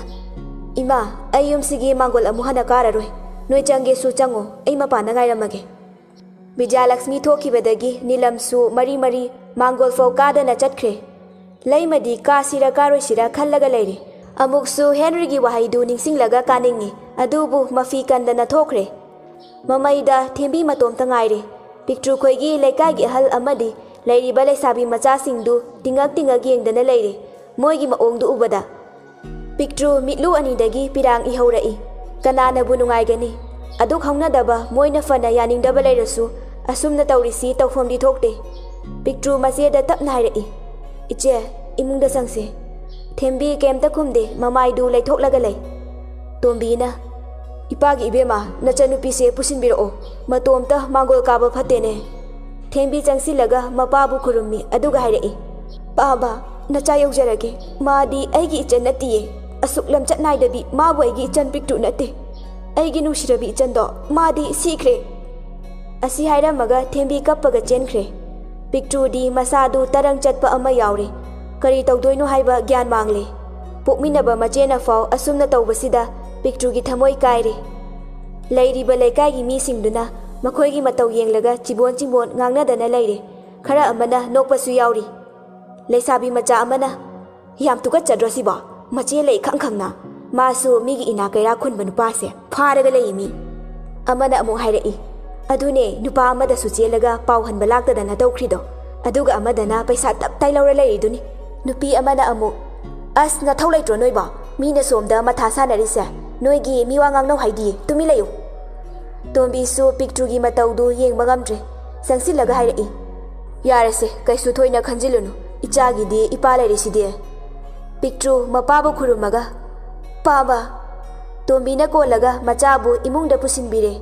"ꯏꯃꯥ, ꯑꯩ ꯌꯨꯝꯁꯤꯒꯤ ꯃꯥꯡꯒꯣꯜ ꯑꯃꯨꯛ ꯍꯟꯅ ꯀꯥꯔꯔꯣꯏ꯫ ꯅꯣꯏ ꯆꯪꯒꯦꯁꯨ ꯆꯪꯉꯣ, ꯑꯩ ꯃꯄꯥꯟꯗ ꯉꯥꯏꯔꯝꯃꯒꯦ꯫" ꯕꯤꯖꯌꯂꯛꯁꯃꯤ ꯊꯣꯛꯈꯤꯕꯗꯒꯤ ꯅꯤꯂꯝꯁꯨ ꯃꯔꯤ ꯃꯔꯤ ꯃꯥꯡꯒꯣꯜ ꯐꯥꯎ ꯀꯥꯗꯅ ꯆꯠꯈ꯭ꯔꯦ꯫ ꯂꯩꯃꯗꯤ ꯀꯥꯁꯤꯔ ꯀꯥꯔꯣꯏꯁꯤꯔ ꯈꯜꯂꯒ ꯂꯩꯔꯤ꯫ ꯑꯃꯨꯛꯁꯨ ꯍꯦꯟꯔꯤꯒꯤ ꯋꯥꯍꯩꯗꯨ ꯅꯤꯡꯁꯤꯡꯂꯒ ꯀꯥꯅꯤꯡꯉꯤ, ꯑꯗꯨꯕꯨ ꯃꯐꯤ ꯀꯟꯗꯅ ꯊꯣꯛꯈ꯭ꯔꯦ꯫ ꯃꯃꯩꯗ ꯊꯦꯝꯕꯤ ꯃꯇꯣꯝꯇ ꯉꯥꯏꯔꯦ꯫ ꯄꯤꯛꯇ꯭ꯔꯨꯈꯣꯏꯒꯤ ꯂꯩꯀꯥꯏꯒꯤ ꯑꯍꯜ ꯑꯃꯗꯤ ꯂꯩꯔꯤꯕ ꯂꯩꯁꯥꯕꯤ ꯃꯆꯥꯁꯤꯡꯗꯨ ꯇꯤꯡꯉꯛ ꯇꯤꯡꯉꯛ ꯌꯦꯡꯗꯅ ꯂꯩꯔꯦ꯫ ꯃꯣꯏꯒꯤ ꯃꯑꯣꯡꯗꯨ ꯎꯕꯗ ꯄꯤꯛꯇ꯭ꯔꯨ ꯃꯤꯠꯂꯨ ꯑꯅꯤꯗꯒꯤ ꯄꯤꯔꯥꯡ ꯏꯍꯧꯔꯛꯏ꯫ ꯀꯅꯥꯅꯕꯨ ꯅꯨꯡꯉꯥꯏꯒꯅꯤ? ꯑꯗꯨꯛ ꯍꯧꯅꯗꯕ ꯃꯣꯏꯅ ꯐꯅ ꯌꯥꯅꯤꯡꯗꯕ ꯂꯩꯔꯁꯨ ꯑꯁꯨꯝꯅ ꯇꯧꯔꯤꯁꯤ ꯇꯧꯐꯝꯗꯤ ꯊꯣꯛꯇꯦ꯫ ꯄꯤꯛꯇ꯭ꯔꯨ ꯃꯆꯦꯗ ꯇꯞꯅ ꯍꯥꯏꯔꯛꯏ, "ꯏꯆꯦ, ꯏꯃꯨꯡꯗ ꯆꯪꯁꯦ꯫" ꯊꯦꯝꯕꯤ ꯀꯩꯝꯇ ꯈꯨꯝꯗꯦ, ꯃꯃꯥꯏꯗꯨ ꯂꯩꯊꯣꯛꯂꯒ ꯂꯩ꯫ ꯇꯣꯝꯕꯤꯅ, "ꯏꯄꯥꯒꯤ ꯏꯕꯦꯝꯃ, ꯅꯆꯟꯅꯨꯄꯤꯁꯦ ꯄꯨꯁꯤꯟꯕꯤꯔꯛꯑꯣ, ꯃꯇꯣꯝꯇ ꯃꯥꯡꯒꯣꯜ ꯀꯥꯕ ꯐꯠꯇꯦꯅꯦ꯫" ꯊꯦꯝꯕꯤ ꯆꯪꯁꯤꯜꯂꯒ ꯃꯄꯥꯕꯨ ꯈꯨꯔꯨꯝꯃꯤ, ꯑꯗꯨꯒ ꯍꯥꯏꯔꯛꯏ, "ꯄꯥꯕ, ꯅꯆꯥ ꯌꯧꯖꯔꯒꯦ꯫ ꯃꯥꯗꯤ ꯑꯩꯒꯤ ꯏꯆꯟ ꯅꯠꯇꯤꯌꯦ꯫ ꯑꯁꯨꯛ ꯂꯝꯆꯠ ꯅꯥꯏꯗꯕꯤ ꯃꯥꯕꯨ ꯑꯩꯒꯤ ꯏꯆꯟ ꯄꯤꯛꯇ꯭ꯔꯨ ꯅꯠꯇꯦ꯫ ꯑꯩꯒꯤ ꯅꯨꯡꯁꯤꯔꯕꯤ ꯏꯆꯟꯗꯣ, ꯃꯥꯗꯤ ꯁꯤꯈ꯭ꯔꯦ꯫ ꯑꯁꯤ ꯍꯥꯏꯔꯝꯃꯒ ꯊꯦꯝꯕꯤ ꯀꯞꯄꯒ ꯆꯦꯟꯈ꯭ꯔꯦ꯫ ꯄꯤꯛꯇ꯭ꯔꯨꯗꯤ ꯃꯁꯥꯗꯨ ꯇꯔꯪ ꯆꯠꯄ ꯑꯃ ꯌꯥꯎꯔꯦ꯫ ꯀꯔꯤ ꯇꯧꯗꯣꯏꯅꯣ ꯍꯥꯏꯕ ꯒ꯭ꯌꯥꯟ ꯃꯥꯡꯂꯦ꯫ ꯄꯣꯛꯃꯤꯟꯅꯕ ꯃꯆꯦꯅ ꯐꯥꯎ ꯑꯁꯨꯝꯅ ꯇꯧꯕꯁꯤꯗ ꯄꯤꯛꯇ꯭ꯔꯨꯒꯤ ꯊꯃꯣꯏ ꯀꯥꯏꯔꯦ꯫ ꯂꯩꯔꯤꯕ ꯂꯩꯀꯥꯏꯒꯤ ꯃꯤꯁꯤꯡꯗꯨꯅ ꯃꯈꯣꯏꯒꯤ ꯃꯇꯧ ꯌꯦꯡꯂꯒ ꯆꯤꯕꯣꯟ ꯆꯤꯕꯣꯟ ꯉꯥꯡꯅꯗꯅ ꯂꯩꯔꯦ꯫ ꯈꯔ ꯑꯃꯅ ꯅꯣꯛꯄꯁꯨ ꯌꯥꯎꯔꯤ꯫ ꯂꯩꯁꯥꯕꯤ ꯃꯆꯥ ꯑꯃꯅ, "ꯌꯥꯝ ꯇꯨꯀꯠꯆꯗ꯭ꯔꯣ ꯁꯤꯕꯣ? ꯃꯆꯦ ꯂꯩ ꯈꯪ ꯈꯪꯅ ꯃꯥꯁꯨ ꯃꯤꯒꯤ ꯏꯅꯥꯛ ꯀꯩꯔꯥꯛ ꯈꯨꯟꯕ ꯅꯨꯄꯥꯁꯦ ꯐꯥꯔꯒ ꯂꯩ ꯃꯤ꯫" ꯑꯃꯅ ꯑꯃꯨꯛ ꯍꯥꯏꯔꯛꯏ, "ꯑꯗꯨꯅꯦ, ꯅꯨꯄꯥ ꯑꯃꯗꯁꯨ ꯆꯦꯜꯂꯒ ꯄꯥꯎ ꯍꯟꯕ ꯂꯥꯛꯇꯗꯅ ꯇꯧꯈ꯭ꯔꯤꯗꯣ꯫ ꯑꯗꯨꯒ ꯑꯃꯗꯅ ꯄꯩꯁꯥ ꯇꯞ ꯇꯥꯏ ꯂꯧꯔ ꯂꯩꯔꯤꯗꯨꯅꯤ꯫" ꯅꯨꯄꯤ ꯑꯃꯅ ꯑꯃꯨꯛ, "ꯑꯁ, ꯅꯊꯧ ꯂꯩꯇ꯭ꯔꯣ ꯅꯣꯏꯕꯣ? ꯃꯤꯅ ꯁꯣꯝꯗ ꯃꯊꯥ ꯁꯥꯟꯅꯔꯤꯁꯦ, ꯅꯣꯏꯒꯤ ꯃꯤꯋꯥ ꯉꯥꯡꯅꯧ ꯍꯥꯏꯗꯤ, ꯇꯨꯃꯤꯟ ꯂꯩꯌꯨ꯫" ꯇꯣꯝꯕꯤꯁꯨ ꯄꯤꯛꯇ꯭ꯔꯨꯒꯤ ꯃꯇꯧꯗꯨ ꯌꯦꯡꯕ ꯉꯝꯗ꯭ꯔꯦ꯫ ꯆꯪꯁꯤꯜꯂꯒ ꯍꯥꯏꯔꯛꯏ, "ꯌꯥꯔꯦꯁꯦ, ꯀꯩꯁꯨ ꯊꯣꯏꯅ ꯈꯟꯖꯤꯜꯂꯨꯅꯨ, ꯏꯆꯥꯒꯤꯗꯤ ꯏꯄꯥ ꯂꯩꯔꯤꯁꯤꯗꯤ꯫" ꯄꯤꯛꯇ꯭ꯔꯨ ꯃꯄꯥꯕꯨ ꯈꯨꯔꯨꯝꯃꯒ, "ꯄꯥꯕ!" ꯇꯣꯝꯕꯤꯅ ꯀꯣꯜꯂꯒ ꯃꯆꯥꯕꯨ ꯏꯃꯨꯡꯗ ꯄꯨꯁꯤꯟꯕꯤꯔꯦ꯫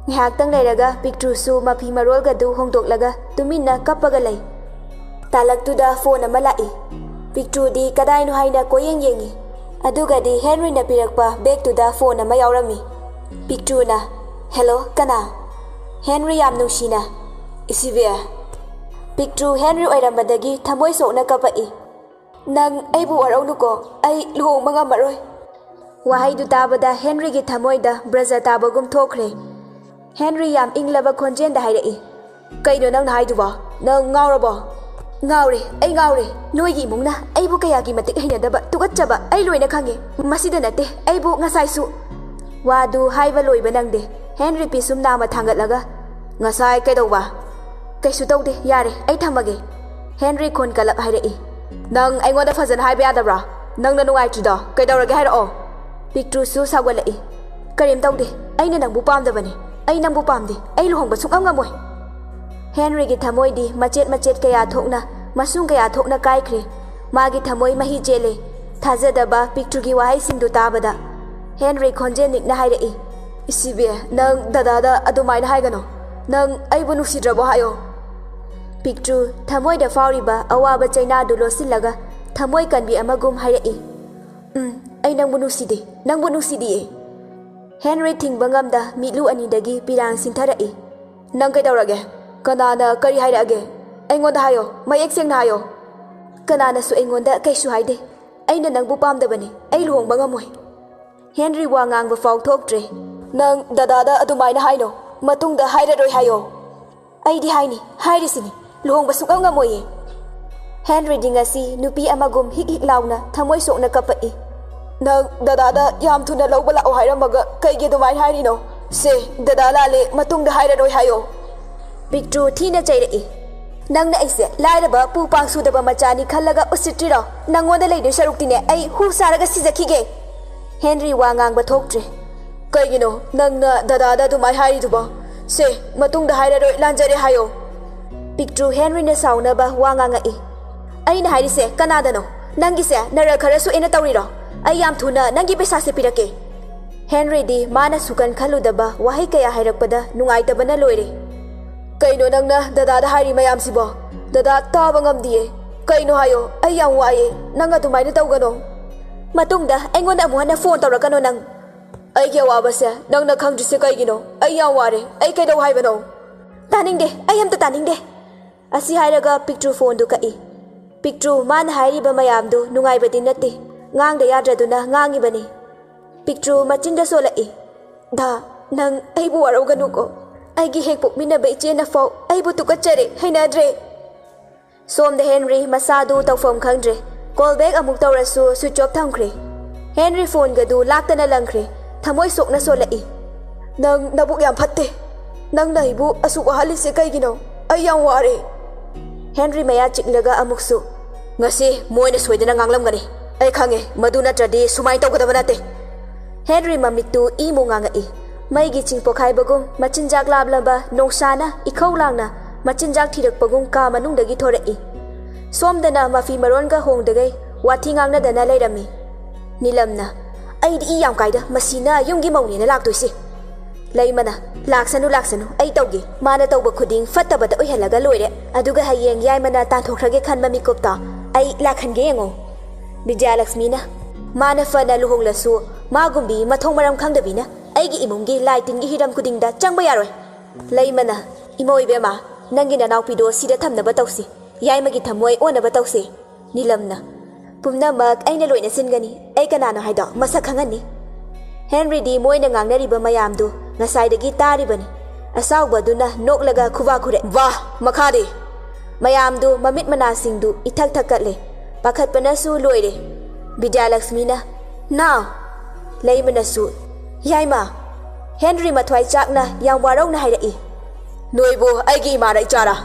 ꯉꯥꯏꯍꯥꯛꯇꯪ ꯂꯩꯔꯒ ꯄꯤꯛꯇ꯭ꯔꯨꯁꯨ ꯃꯐꯤ ꯃꯔꯣꯜꯒꯗꯨ ꯍꯣꯡꯗꯣꯛꯂꯒ ꯇꯨꯃꯤꯟꯅ ꯀꯞꯄꯒ ꯂꯩ꯫ ꯇꯥꯂꯛꯇꯨꯗ ꯐꯣꯟ ꯑꯃ ꯂꯥꯛꯏ꯫ ꯄꯤꯛꯇ꯭ꯔꯨꯗꯤ ꯀꯗꯥꯏꯅꯣ ꯍꯥꯏꯅ ꯀꯣꯏꯌꯦꯡ ꯌꯦꯡꯉꯤ꯫ ꯑꯗꯨꯒꯗꯤ ꯍꯦꯟꯔꯤꯅ ꯄꯤꯔꯛꯄ ꯕꯦꯒꯇꯨꯗ ꯐꯣꯟ ꯑꯃ ꯌꯥꯎꯔꯝꯃꯤ꯫ ꯄꯤꯛꯇ꯭ꯔꯨꯅ, "ꯍꯦꯜꯂꯣ, ꯀꯅꯥ?" ꯍꯦꯟꯔꯤ ꯌꯥꯝ ꯅꯨꯡꯁꯤꯅ, "ꯏꯁꯤꯕꯦ!" ꯄꯤꯛꯇ꯭ꯔꯨ ꯍꯦꯟꯔꯤ ꯑꯣꯏꯔꯝꯕꯗꯒꯤ ꯊꯃꯣꯏ ꯁꯣꯛꯅ ꯀꯞꯄꯛꯏ꯫ "ꯅꯪ ꯑꯩꯕꯨ ꯋꯥꯔꯧꯅꯨꯀꯣ, ꯑꯩ ꯂꯨꯍꯣꯡꯕ ꯉꯝꯃꯔꯣꯏ꯫" ꯋꯥꯍꯩꯗꯨ ꯇꯥꯕꯗ ꯍꯦꯟꯔꯤꯒꯤ ꯊꯃꯣꯏꯗ ꯕ꯭ꯔꯖ ꯇꯥꯕꯒꯨꯝ ꯊꯣꯛꯈ꯭ꯔꯦ꯫ ꯍꯦꯟꯔꯤ ꯌꯥꯝ ꯏꯪꯂꯕ ꯈꯣꯟꯖꯦꯜꯗ ꯍꯥꯏꯔꯛꯏ, "ꯀꯩꯅꯣ ꯅꯪꯅ ꯍꯥꯏꯗꯨꯕꯣ? ꯅꯪ ꯉꯥꯎꯔꯕꯣ?" "ꯉꯥꯎꯔꯦ, ꯑꯩ ꯉꯥꯎꯔꯦ꯫ ꯅꯣꯏꯒꯤ ꯏꯃꯨꯡꯅ ꯑꯩꯕꯨ ꯀꯌꯥꯒꯤ ꯃꯇꯤꯛ ꯍꯩꯅꯗꯕ, ꯇꯨꯀꯠꯆꯕ ꯑꯩ ꯂꯣꯏꯅ ꯈꯪꯉꯦ꯫ ꯃꯁꯤꯗ ꯅꯠꯇꯦ, ꯑꯩꯕꯨ ꯉꯁꯥꯏꯁꯨ꯫" ꯋꯥꯗꯨ ꯍꯥꯏꯕ ꯂꯣꯏꯕ ꯅꯪꯗꯦ꯫ ꯍꯦꯟꯔꯤ ꯄꯤꯁꯨꯝ ꯅꯥꯝꯃ ꯊꯥꯡꯒꯠꯂꯒ, "ꯉꯁꯥꯏ ꯀꯩꯗꯧꯕ?" "ꯀꯩꯁꯨ ꯇꯧꯗꯦ, ꯌꯥꯔꯦ, ꯑꯩ ꯊꯝꯃꯒꯦ꯫" ꯍꯦꯟꯔꯤ ꯈꯣꯟ ꯀꯜꯂꯞ ꯍꯥꯏꯔꯛꯏ꯫ "ꯅꯪ ꯑꯩꯉꯣꯟꯗ ꯐꯖꯅ ꯍꯥꯏꯕ ꯌꯥꯗꯕ꯭ꯔꯥ? ꯅꯪꯅ ꯅꯨꯡꯉꯥꯏꯇ꯭ꯔꯤꯗꯣ ꯀꯩꯗꯧꯔꯒꯦ ꯍꯥꯏꯔꯛꯑꯣ꯫" ꯄꯤꯛꯇ꯭ꯔꯨꯁꯨ ꯁꯥꯎꯒꯠꯂꯛꯏ꯫ "ꯀꯔꯤꯝ ꯇꯧꯗꯦ, ꯑꯩꯅ ꯅꯪꯕꯨ ꯄꯥꯝꯗꯕꯅꯤ꯫ ꯑꯩ ꯅꯪꯕꯨ ꯄꯥꯝꯗꯦ, ꯑꯩ ꯂꯨꯍꯣꯡꯕ ꯁꯨꯡꯉꯝ ꯉꯝꯃꯣꯏ꯫" ꯍꯦꯟꯔꯤꯒꯤ ꯊꯃꯣꯏꯗꯤ ꯃꯆꯦꯠ ꯃꯆꯦꯠ ꯀꯌꯥ ꯊꯣꯛꯅ, ꯃꯁꯨꯡ ꯀꯌꯥ ꯊꯣꯛꯅ ꯀꯥꯏꯈ꯭ꯔꯦ꯫ ꯃꯥꯒꯤ ꯊꯃꯣꯏ ꯃꯍꯤ ꯆꯦꯜꯂꯦ, ꯊꯥꯖꯗꯕ ꯄꯤꯛꯇ꯭ꯔꯨꯒꯤ ꯋꯥꯍꯩꯁꯤꯡꯗꯨ ꯇꯥꯕꯗ꯫ ꯍꯦꯟꯔꯤ ꯈꯣꯟꯖꯦꯜ ꯅꯤꯛꯅ ꯍꯥꯏꯔꯛꯏ, "ꯏꯁꯤꯕꯤ, ꯅꯪ ꯗꯗꯥꯗ ꯑꯗꯨꯃꯥꯏꯅ ꯍꯥꯏꯒꯅꯨ꯫ ꯅꯪ ꯑꯩꯕꯨ ꯅꯨꯡꯁꯤꯗ꯭ꯔꯕꯣ ꯍꯥꯏꯌꯣ?" ꯄꯤꯛꯇ꯭ꯔꯨ ꯊꯃꯣꯏꯗ ꯐꯥꯎꯔꯤꯕ ꯑꯋꯥꯕ ꯆꯩꯅꯥꯗꯨ ꯂꯣꯠꯁꯤꯜꯂꯒ ꯊꯃꯣꯏ ꯀꯟꯕꯤ ꯑꯃꯒꯨꯝ ꯍꯥꯏꯔꯛꯏ, "ꯎꯝ, ꯑꯩ ꯅꯪꯕꯨ ꯅꯨꯡꯁꯤꯗꯦ, ꯅꯪꯕꯨ ꯅꯨꯡꯁꯤꯗꯤꯌꯦ꯫" ꯍꯦꯟꯔꯤ ꯊꯤꯡꯕ ꯉꯝꯗ ꯃꯤꯠꯂꯨ ꯑꯅꯤꯗꯒꯤ ꯄꯤꯔꯥꯡ ꯁꯤꯟꯊꯔꯛꯏ꯫ "ꯅꯪ ꯀꯩꯗꯧꯔꯒꯦ? ꯀꯅꯥꯅ ꯀꯔꯤ ꯍꯥꯏꯔꯛꯑꯒꯦ? ꯑꯩꯉꯣꯟꯗ ꯍꯥꯏꯌꯣ, ꯃꯌꯦꯛ ꯁꯦꯡꯅ ꯍꯥꯏꯌꯣ꯫" "ꯀꯅꯥꯅꯁꯨ ꯑꯩꯉꯣꯟꯗ ꯀꯩꯁꯨ ꯍꯥꯏꯗꯦ꯫ ꯑꯩꯅ ꯅꯪꯕꯨ ꯄꯥꯝꯗꯕꯅꯤ꯫ ꯑꯩ ꯂꯨꯍꯣꯡꯕ ꯉꯝꯃꯣꯏ꯫" ꯍꯦꯟꯔꯤ ꯋꯥ ꯉꯥꯡꯕ ꯐꯥꯎ ꯊꯣꯛꯇ꯭ꯔꯦ꯫ "ꯅꯪ ꯗꯗꯥꯗ ꯑꯗꯨꯃꯥꯏꯅ ꯍꯥꯏꯅꯣ꯫ ꯃꯇꯨꯡꯗ ꯍꯥꯏꯔꯔꯣꯏ ꯍꯥꯏꯌꯣ꯫" "ꯑꯩꯗꯤ ꯍꯥꯏꯅꯤ, ꯍꯥꯏꯔꯤꯁꯤꯅꯤ, ꯂꯨꯍꯣꯡꯕ ꯁꯨꯛꯉꯝ ꯉꯝꯃꯣꯏꯌꯦ꯫" ꯍꯦꯟꯔꯤꯗꯤ ꯉꯁꯤ ꯅꯨꯄꯤ ꯑꯃꯒꯨꯝ ꯍꯤꯛ ꯍꯤꯛ ꯂꯥꯎꯅ ꯊꯃꯣꯏ ꯁꯣꯛꯅ ꯀꯞꯄꯛꯏ꯫ "ꯅꯪ ꯗꯗꯥꯗ ꯌꯥꯝ ꯊꯨꯅ ꯂꯧꯕ ꯂꯥꯛꯑꯣ ꯍꯥꯏꯔꯝꯃꯒ ꯀꯩꯒꯤ ꯑꯗꯨꯃꯥꯏꯅ ꯍꯥꯏꯔꯤꯅꯣ? ꯁꯦ, ꯗꯗꯥ ꯂꯥꯜꯂꯦ, ꯃꯇꯨꯡꯗ ꯍꯥꯏꯔꯔꯣꯏ ꯍꯥꯏꯌꯣ꯫" ꯄꯤꯛꯇ꯭ꯔꯨ ꯊꯤꯅ ꯆꯩꯔꯛꯏ꯫ "ꯅꯪꯅ ꯑꯩꯁꯦ ꯂꯥꯏꯔꯕ ꯄꯨ ꯄꯥꯡ ꯁꯨꯗꯕ ꯃꯆꯥꯅꯤ ꯈꯜꯂꯒ ꯎꯁꯤꯠꯇ꯭ꯔꯤꯔꯣ? ꯅꯪꯉꯣꯟꯗ ꯂꯩꯗꯣꯏ ꯁꯔꯨꯛꯇꯤꯅꯦ ꯑꯩ ꯍꯨ ꯁꯥꯔꯒ ꯁꯤꯖꯈꯤꯒꯦ꯫" ꯍꯦꯟꯔꯤ ꯋꯥ ꯉꯥꯡꯕ ꯊꯣꯛꯇ꯭ꯔꯦ꯫ "ꯀꯩꯒꯤꯅꯣ ꯅꯪꯅ ꯗꯗꯥꯗ ꯑꯗꯨꯃꯥꯏ ꯍꯥꯏꯔꯤꯗꯨꯕꯣ? ꯁꯦ, ꯃꯇꯨꯡꯗ ꯍꯥꯏꯔꯔꯣꯏ, ꯂꯥꯟꯖꯔꯦ ꯍꯥꯏꯌꯣ꯫" ꯄꯤꯛꯇ꯭ꯔꯨ ꯍꯦꯟꯔꯤꯅ ꯁꯥꯎꯅꯕ ꯋꯥ ꯉꯥꯡꯉꯛꯏ꯫ "ꯑꯩꯅ ꯍꯥꯏꯔꯤꯁꯦ ꯀꯅꯥꯗꯅꯣ? ꯅꯪꯒꯤꯁꯦ ꯅꯔꯛ ꯈꯔ ꯁꯣꯛꯑꯦꯅ ꯇꯧꯔꯤꯔꯣ? ꯑꯩ ꯌꯥꯝ ꯊꯨꯅ ꯅꯪꯒꯤ ꯄꯩꯁꯥꯁꯦ ꯄꯤꯔꯛꯀꯦ꯫" ꯍꯦꯟꯔꯤꯗꯤ ꯃꯥꯅ ꯁꯨꯀꯟ ꯈꯜꯂꯨꯗꯕ ꯋꯥꯍꯩ ꯀꯌꯥ ꯍꯥꯏꯔꯛꯄꯗ ꯅꯨꯡꯉꯥꯏꯇꯕꯅ ꯂꯣꯏꯔꯦ꯫ "ꯀꯩꯅꯣ ꯅꯪꯅ ꯗꯗꯥꯗ ꯍꯥꯏꯔꯤ ꯃꯌꯥꯝꯁꯤꯕꯣ? ꯗꯗꯥ ꯇꯥꯕ ꯉꯝꯗꯤꯌꯦ꯫ ꯀꯩꯅꯣ ꯍꯥꯏꯌꯣ, ꯑꯩ ꯌꯥꯝ ꯋꯥꯏꯌꯦ, ꯅꯪ ꯑꯗꯨꯃꯥꯏꯅ ꯇꯧꯒꯅꯣ꯫" "ꯃꯇꯨꯡꯗ ꯑꯩꯉꯣꯟꯗ ꯑꯃꯨꯛ ꯍꯟꯅ ꯐꯣꯟ ꯇꯧꯔꯛꯀꯅꯣ ꯅꯪ꯫" "ꯑꯩꯒꯤ ꯑꯋꯥꯕꯁꯦ ꯅꯪꯅ ꯈꯪꯗ꯭ꯔꯤꯁꯦ ꯀꯩꯒꯤꯅꯣ? ꯑꯩ ꯌꯥꯝ ꯋꯥꯔꯦ, ꯑꯩ ꯀꯩꯗꯧ ꯍꯥꯏꯕꯅꯣ?" "ꯇꯥꯅꯤꯡꯗꯦ, ꯑꯩ ꯑꯝꯇ ꯇꯥꯅꯤꯡꯗꯦ꯫" ꯑꯁꯤ ꯍꯥꯏꯔꯒ ꯄꯤꯛꯇ꯭ꯔꯨ ꯐꯣꯟꯗꯨ ꯀꯛꯏ꯫ ꯄꯤꯛꯇ꯭ꯔꯨ ꯃꯥꯅ ꯍꯥꯏꯔꯤꯕ ꯃꯌꯥꯝꯗꯨ ꯅꯨꯡꯉꯥꯏꯕꯗꯤ ꯅꯠꯇꯦ, ꯉꯥꯡꯗ ꯌꯥꯗ꯭ꯔꯗꯨꯅ ꯉꯥꯡꯉꯤꯕꯅꯤ꯫ ꯄꯤꯛꯇ꯭ꯔꯨ ꯃꯆꯤꯟꯗ ꯁꯣꯜꯂꯛꯏ꯫ "ꯗꯥ, ꯅꯪ ꯑꯩꯕꯨ ꯋꯥꯔꯧꯒꯅꯨꯀꯣ꯫ ꯑꯩꯒꯤ ꯍꯦꯛ ꯄꯣꯛꯃꯤꯟꯅꯕ ꯏꯆꯦꯅ ꯐꯥꯎ ꯑꯩꯕꯨ ꯇꯨꯀꯠꯆꯔꯦ, ꯍꯩꯅꯗ꯭ꯔꯦ꯫" ꯁꯣꯝꯗ ꯍꯦꯟꯔꯤ ꯃꯁꯥꯗꯨ ꯇꯧꯐꯝ ꯈꯪꯗ꯭ꯔꯦ꯫ ꯀꯣꯜ ꯕꯦꯛ ꯑꯃꯨꯛ ꯇꯧꯔꯁꯨ ꯁ꯭ꯋꯤꯆ ꯑꯣꯐ ꯊꯝꯈ꯭ꯔꯦ꯫ ꯍꯦꯟꯔꯤ ꯐꯣꯟꯒꯗꯨ ꯂꯥꯛꯇꯅ ꯂꯪꯈ꯭ꯔꯦ꯫ ꯊꯃꯣꯏ ꯁꯣꯛꯅ ꯁꯣꯜꯂꯛꯏ꯫ "ꯅꯪ ꯅꯕꯨꯛ ꯌꯥꯝ ꯐꯠꯇꯦ꯫ ꯅꯪꯅ ꯑꯩꯕꯨ ꯑꯁꯨꯛ ꯋꯥꯍꯜꯂꯤꯁꯦ ꯀꯩꯒꯤꯅꯣ? ꯑꯩ ꯌꯥꯝ ꯋꯥꯔꯦ꯫" ꯍꯦꯟꯔꯤ ꯃꯌꯥ ꯆꯤꯛꯂꯒ ꯑꯃꯨꯛꯁꯨ, "ꯉꯁꯤ ꯃꯣꯏꯅ ꯁꯣꯏꯗꯅ ꯉꯥꯡꯂꯝꯒꯅꯤ꯫ ꯑꯩ ꯈꯪꯉꯦ, ꯃꯗꯨ ꯅꯠꯇ꯭ꯔꯗꯤ ꯁꯨꯃꯥꯏꯅ ꯇꯧꯒꯗꯕ ꯅꯠꯇꯦ꯫" ꯍꯦꯟꯔꯤ ꯃꯃꯤꯠꯇꯨ ꯏꯃꯨ ꯉꯥꯡꯉꯛꯏ꯫ ꯃꯩꯒꯤ ꯆꯤꯡ ꯄꯣꯈꯥꯏꯕꯒꯨꯝ ꯃꯆꯤꯟꯖꯥꯛ ꯂꯥꯝꯂꯕ ꯅꯣꯡꯁꯥꯅ ꯏꯈꯧ ꯂꯥꯡꯅ ꯃꯆꯤꯟꯖꯥꯛ ꯊꯤꯔꯛꯄꯒꯨꯝ ꯀꯥ ꯃꯅꯨꯡꯗꯒꯤ ꯊꯣꯔꯛꯏ꯫ ꯁꯣꯝꯗꯅ ꯃꯐꯤ ꯃꯔꯣꯟꯒ ꯍꯣꯡꯗꯒꯩ ꯋꯥꯊꯤ ꯉꯥꯡꯅꯗꯅ ꯂꯩꯔꯝꯃꯤ꯫ ꯅꯤꯂꯝꯅ, "ꯑꯩꯗꯤ ꯏ ꯌꯥꯝ ꯀꯥꯏꯗ ꯃꯁꯤꯅ ꯌꯨꯝꯒꯤ ꯃꯧꯅꯦꯅ ꯂꯥꯛꯇꯣꯏꯁꯦ꯫" ꯂꯩꯃꯅ, "ꯂꯥꯛꯁꯅꯨ, ꯂꯥꯛꯁꯅꯨ, ꯑꯩ ꯇꯧꯒꯦ꯫ ꯃꯥꯅ ꯇꯧꯕ ꯈꯨꯗꯤꯡ ꯐꯠꯇꯕꯗ ꯑꯣꯏꯍꯜꯂꯒ ꯂꯣꯏꯔꯦ꯫ ꯑꯗꯨꯒ ꯍꯌꯦꯡ ꯌꯥꯏꯃꯅ ꯇꯥꯟꯊꯣꯛꯈ꯭ꯔꯒꯦ ꯈꯟꯕ ꯃꯤꯀꯨꯞꯇꯣ ꯑꯩ ꯂꯥꯛꯍꯟꯒꯦ ꯌꯦꯡꯉꯣ꯫" ꯕꯤꯖꯌꯂꯛꯁꯃꯤꯅ, "ꯃꯥꯅ ꯐꯅ ꯂꯨꯍꯣꯡꯂꯁꯨ ꯃꯥꯒꯨꯝꯕꯤ ꯃꯊꯣꯡ ꯃꯔꯝ ꯈꯪꯗꯕꯤꯅ ꯑꯩꯒꯤ ꯏꯃꯨꯡꯒꯤ ꯂꯥꯏ ꯇꯤꯟꯒꯤ ꯍꯤꯔꯝ ꯈꯨꯗꯤꯡꯗ ꯆꯪꯕ ꯌꯥꯔꯣꯏ꯫ ꯂꯩꯃꯅ, "ꯏꯃꯧ ꯏꯕꯦꯝꯃ, ꯅꯪꯒꯤ ꯅꯅꯥꯎꯄꯤꯗꯣ ꯁꯤꯗ ꯊꯝꯅꯕ ꯇꯧꯁꯤ꯫ ꯌꯥꯏꯃꯒꯤ ꯊꯃꯣꯏ ꯑꯣꯟꯅꯕ ꯇꯧꯁꯤ꯫" ꯅꯤꯂꯝꯅ, "ꯄꯨꯝꯅꯃꯛ ꯑꯩꯅ ꯂꯣꯏꯅ ꯁꯤꯟꯒꯅꯤ꯫ ꯑꯩ ꯀꯅꯥꯅꯣ ꯍꯥꯏꯗꯣ ꯃꯁꯛ ꯈꯪꯍꯟꯅꯤ꯫" ꯍꯦꯟꯔꯤꯗꯤ ꯃꯣꯏꯅ ꯉꯥꯡꯅꯔꯤꯕ ꯃꯌꯥꯝꯗꯨ ꯉꯁꯥꯏꯗꯒꯤ ꯇꯥꯔꯤꯕꯅꯤ꯫ ꯑꯁꯥꯎꯕꯗꯨꯅ ꯅꯣꯛꯂꯒ ꯈꯨꯕꯥꯛ ꯈꯨꯔꯦ꯫ "ꯋꯥ! ꯃꯈꯥꯗꯤ?" ꯃꯌꯥꯝꯗꯨ ꯃꯃꯤꯠ ꯃꯅꯥꯁꯤꯡꯗꯨ ꯏꯊꯛ ꯊꯛꯀꯠꯂꯦ꯫ ꯄꯥꯈꯠꯄꯅꯁꯨ ꯂꯣꯏꯔꯦ꯫ ꯕꯤꯗ꯭ꯌꯥꯂꯛꯁꯃꯤꯅ, "ꯅꯥꯎ!" ꯂꯩꯃꯅꯁꯨ, "ꯌꯥꯏꯃ!" ꯍꯦꯟꯔꯤ ꯃꯊ꯭ꯋꯥꯏ ꯆꯥꯛꯅ ꯌꯥꯝ ꯋꯥꯔꯧꯅ ꯍꯥꯏꯔꯛꯏ꯫ "ꯅꯣꯏꯕꯨ ꯑꯩꯒꯤ ꯏꯃꯥꯔ ꯏꯆꯥꯔꯥ?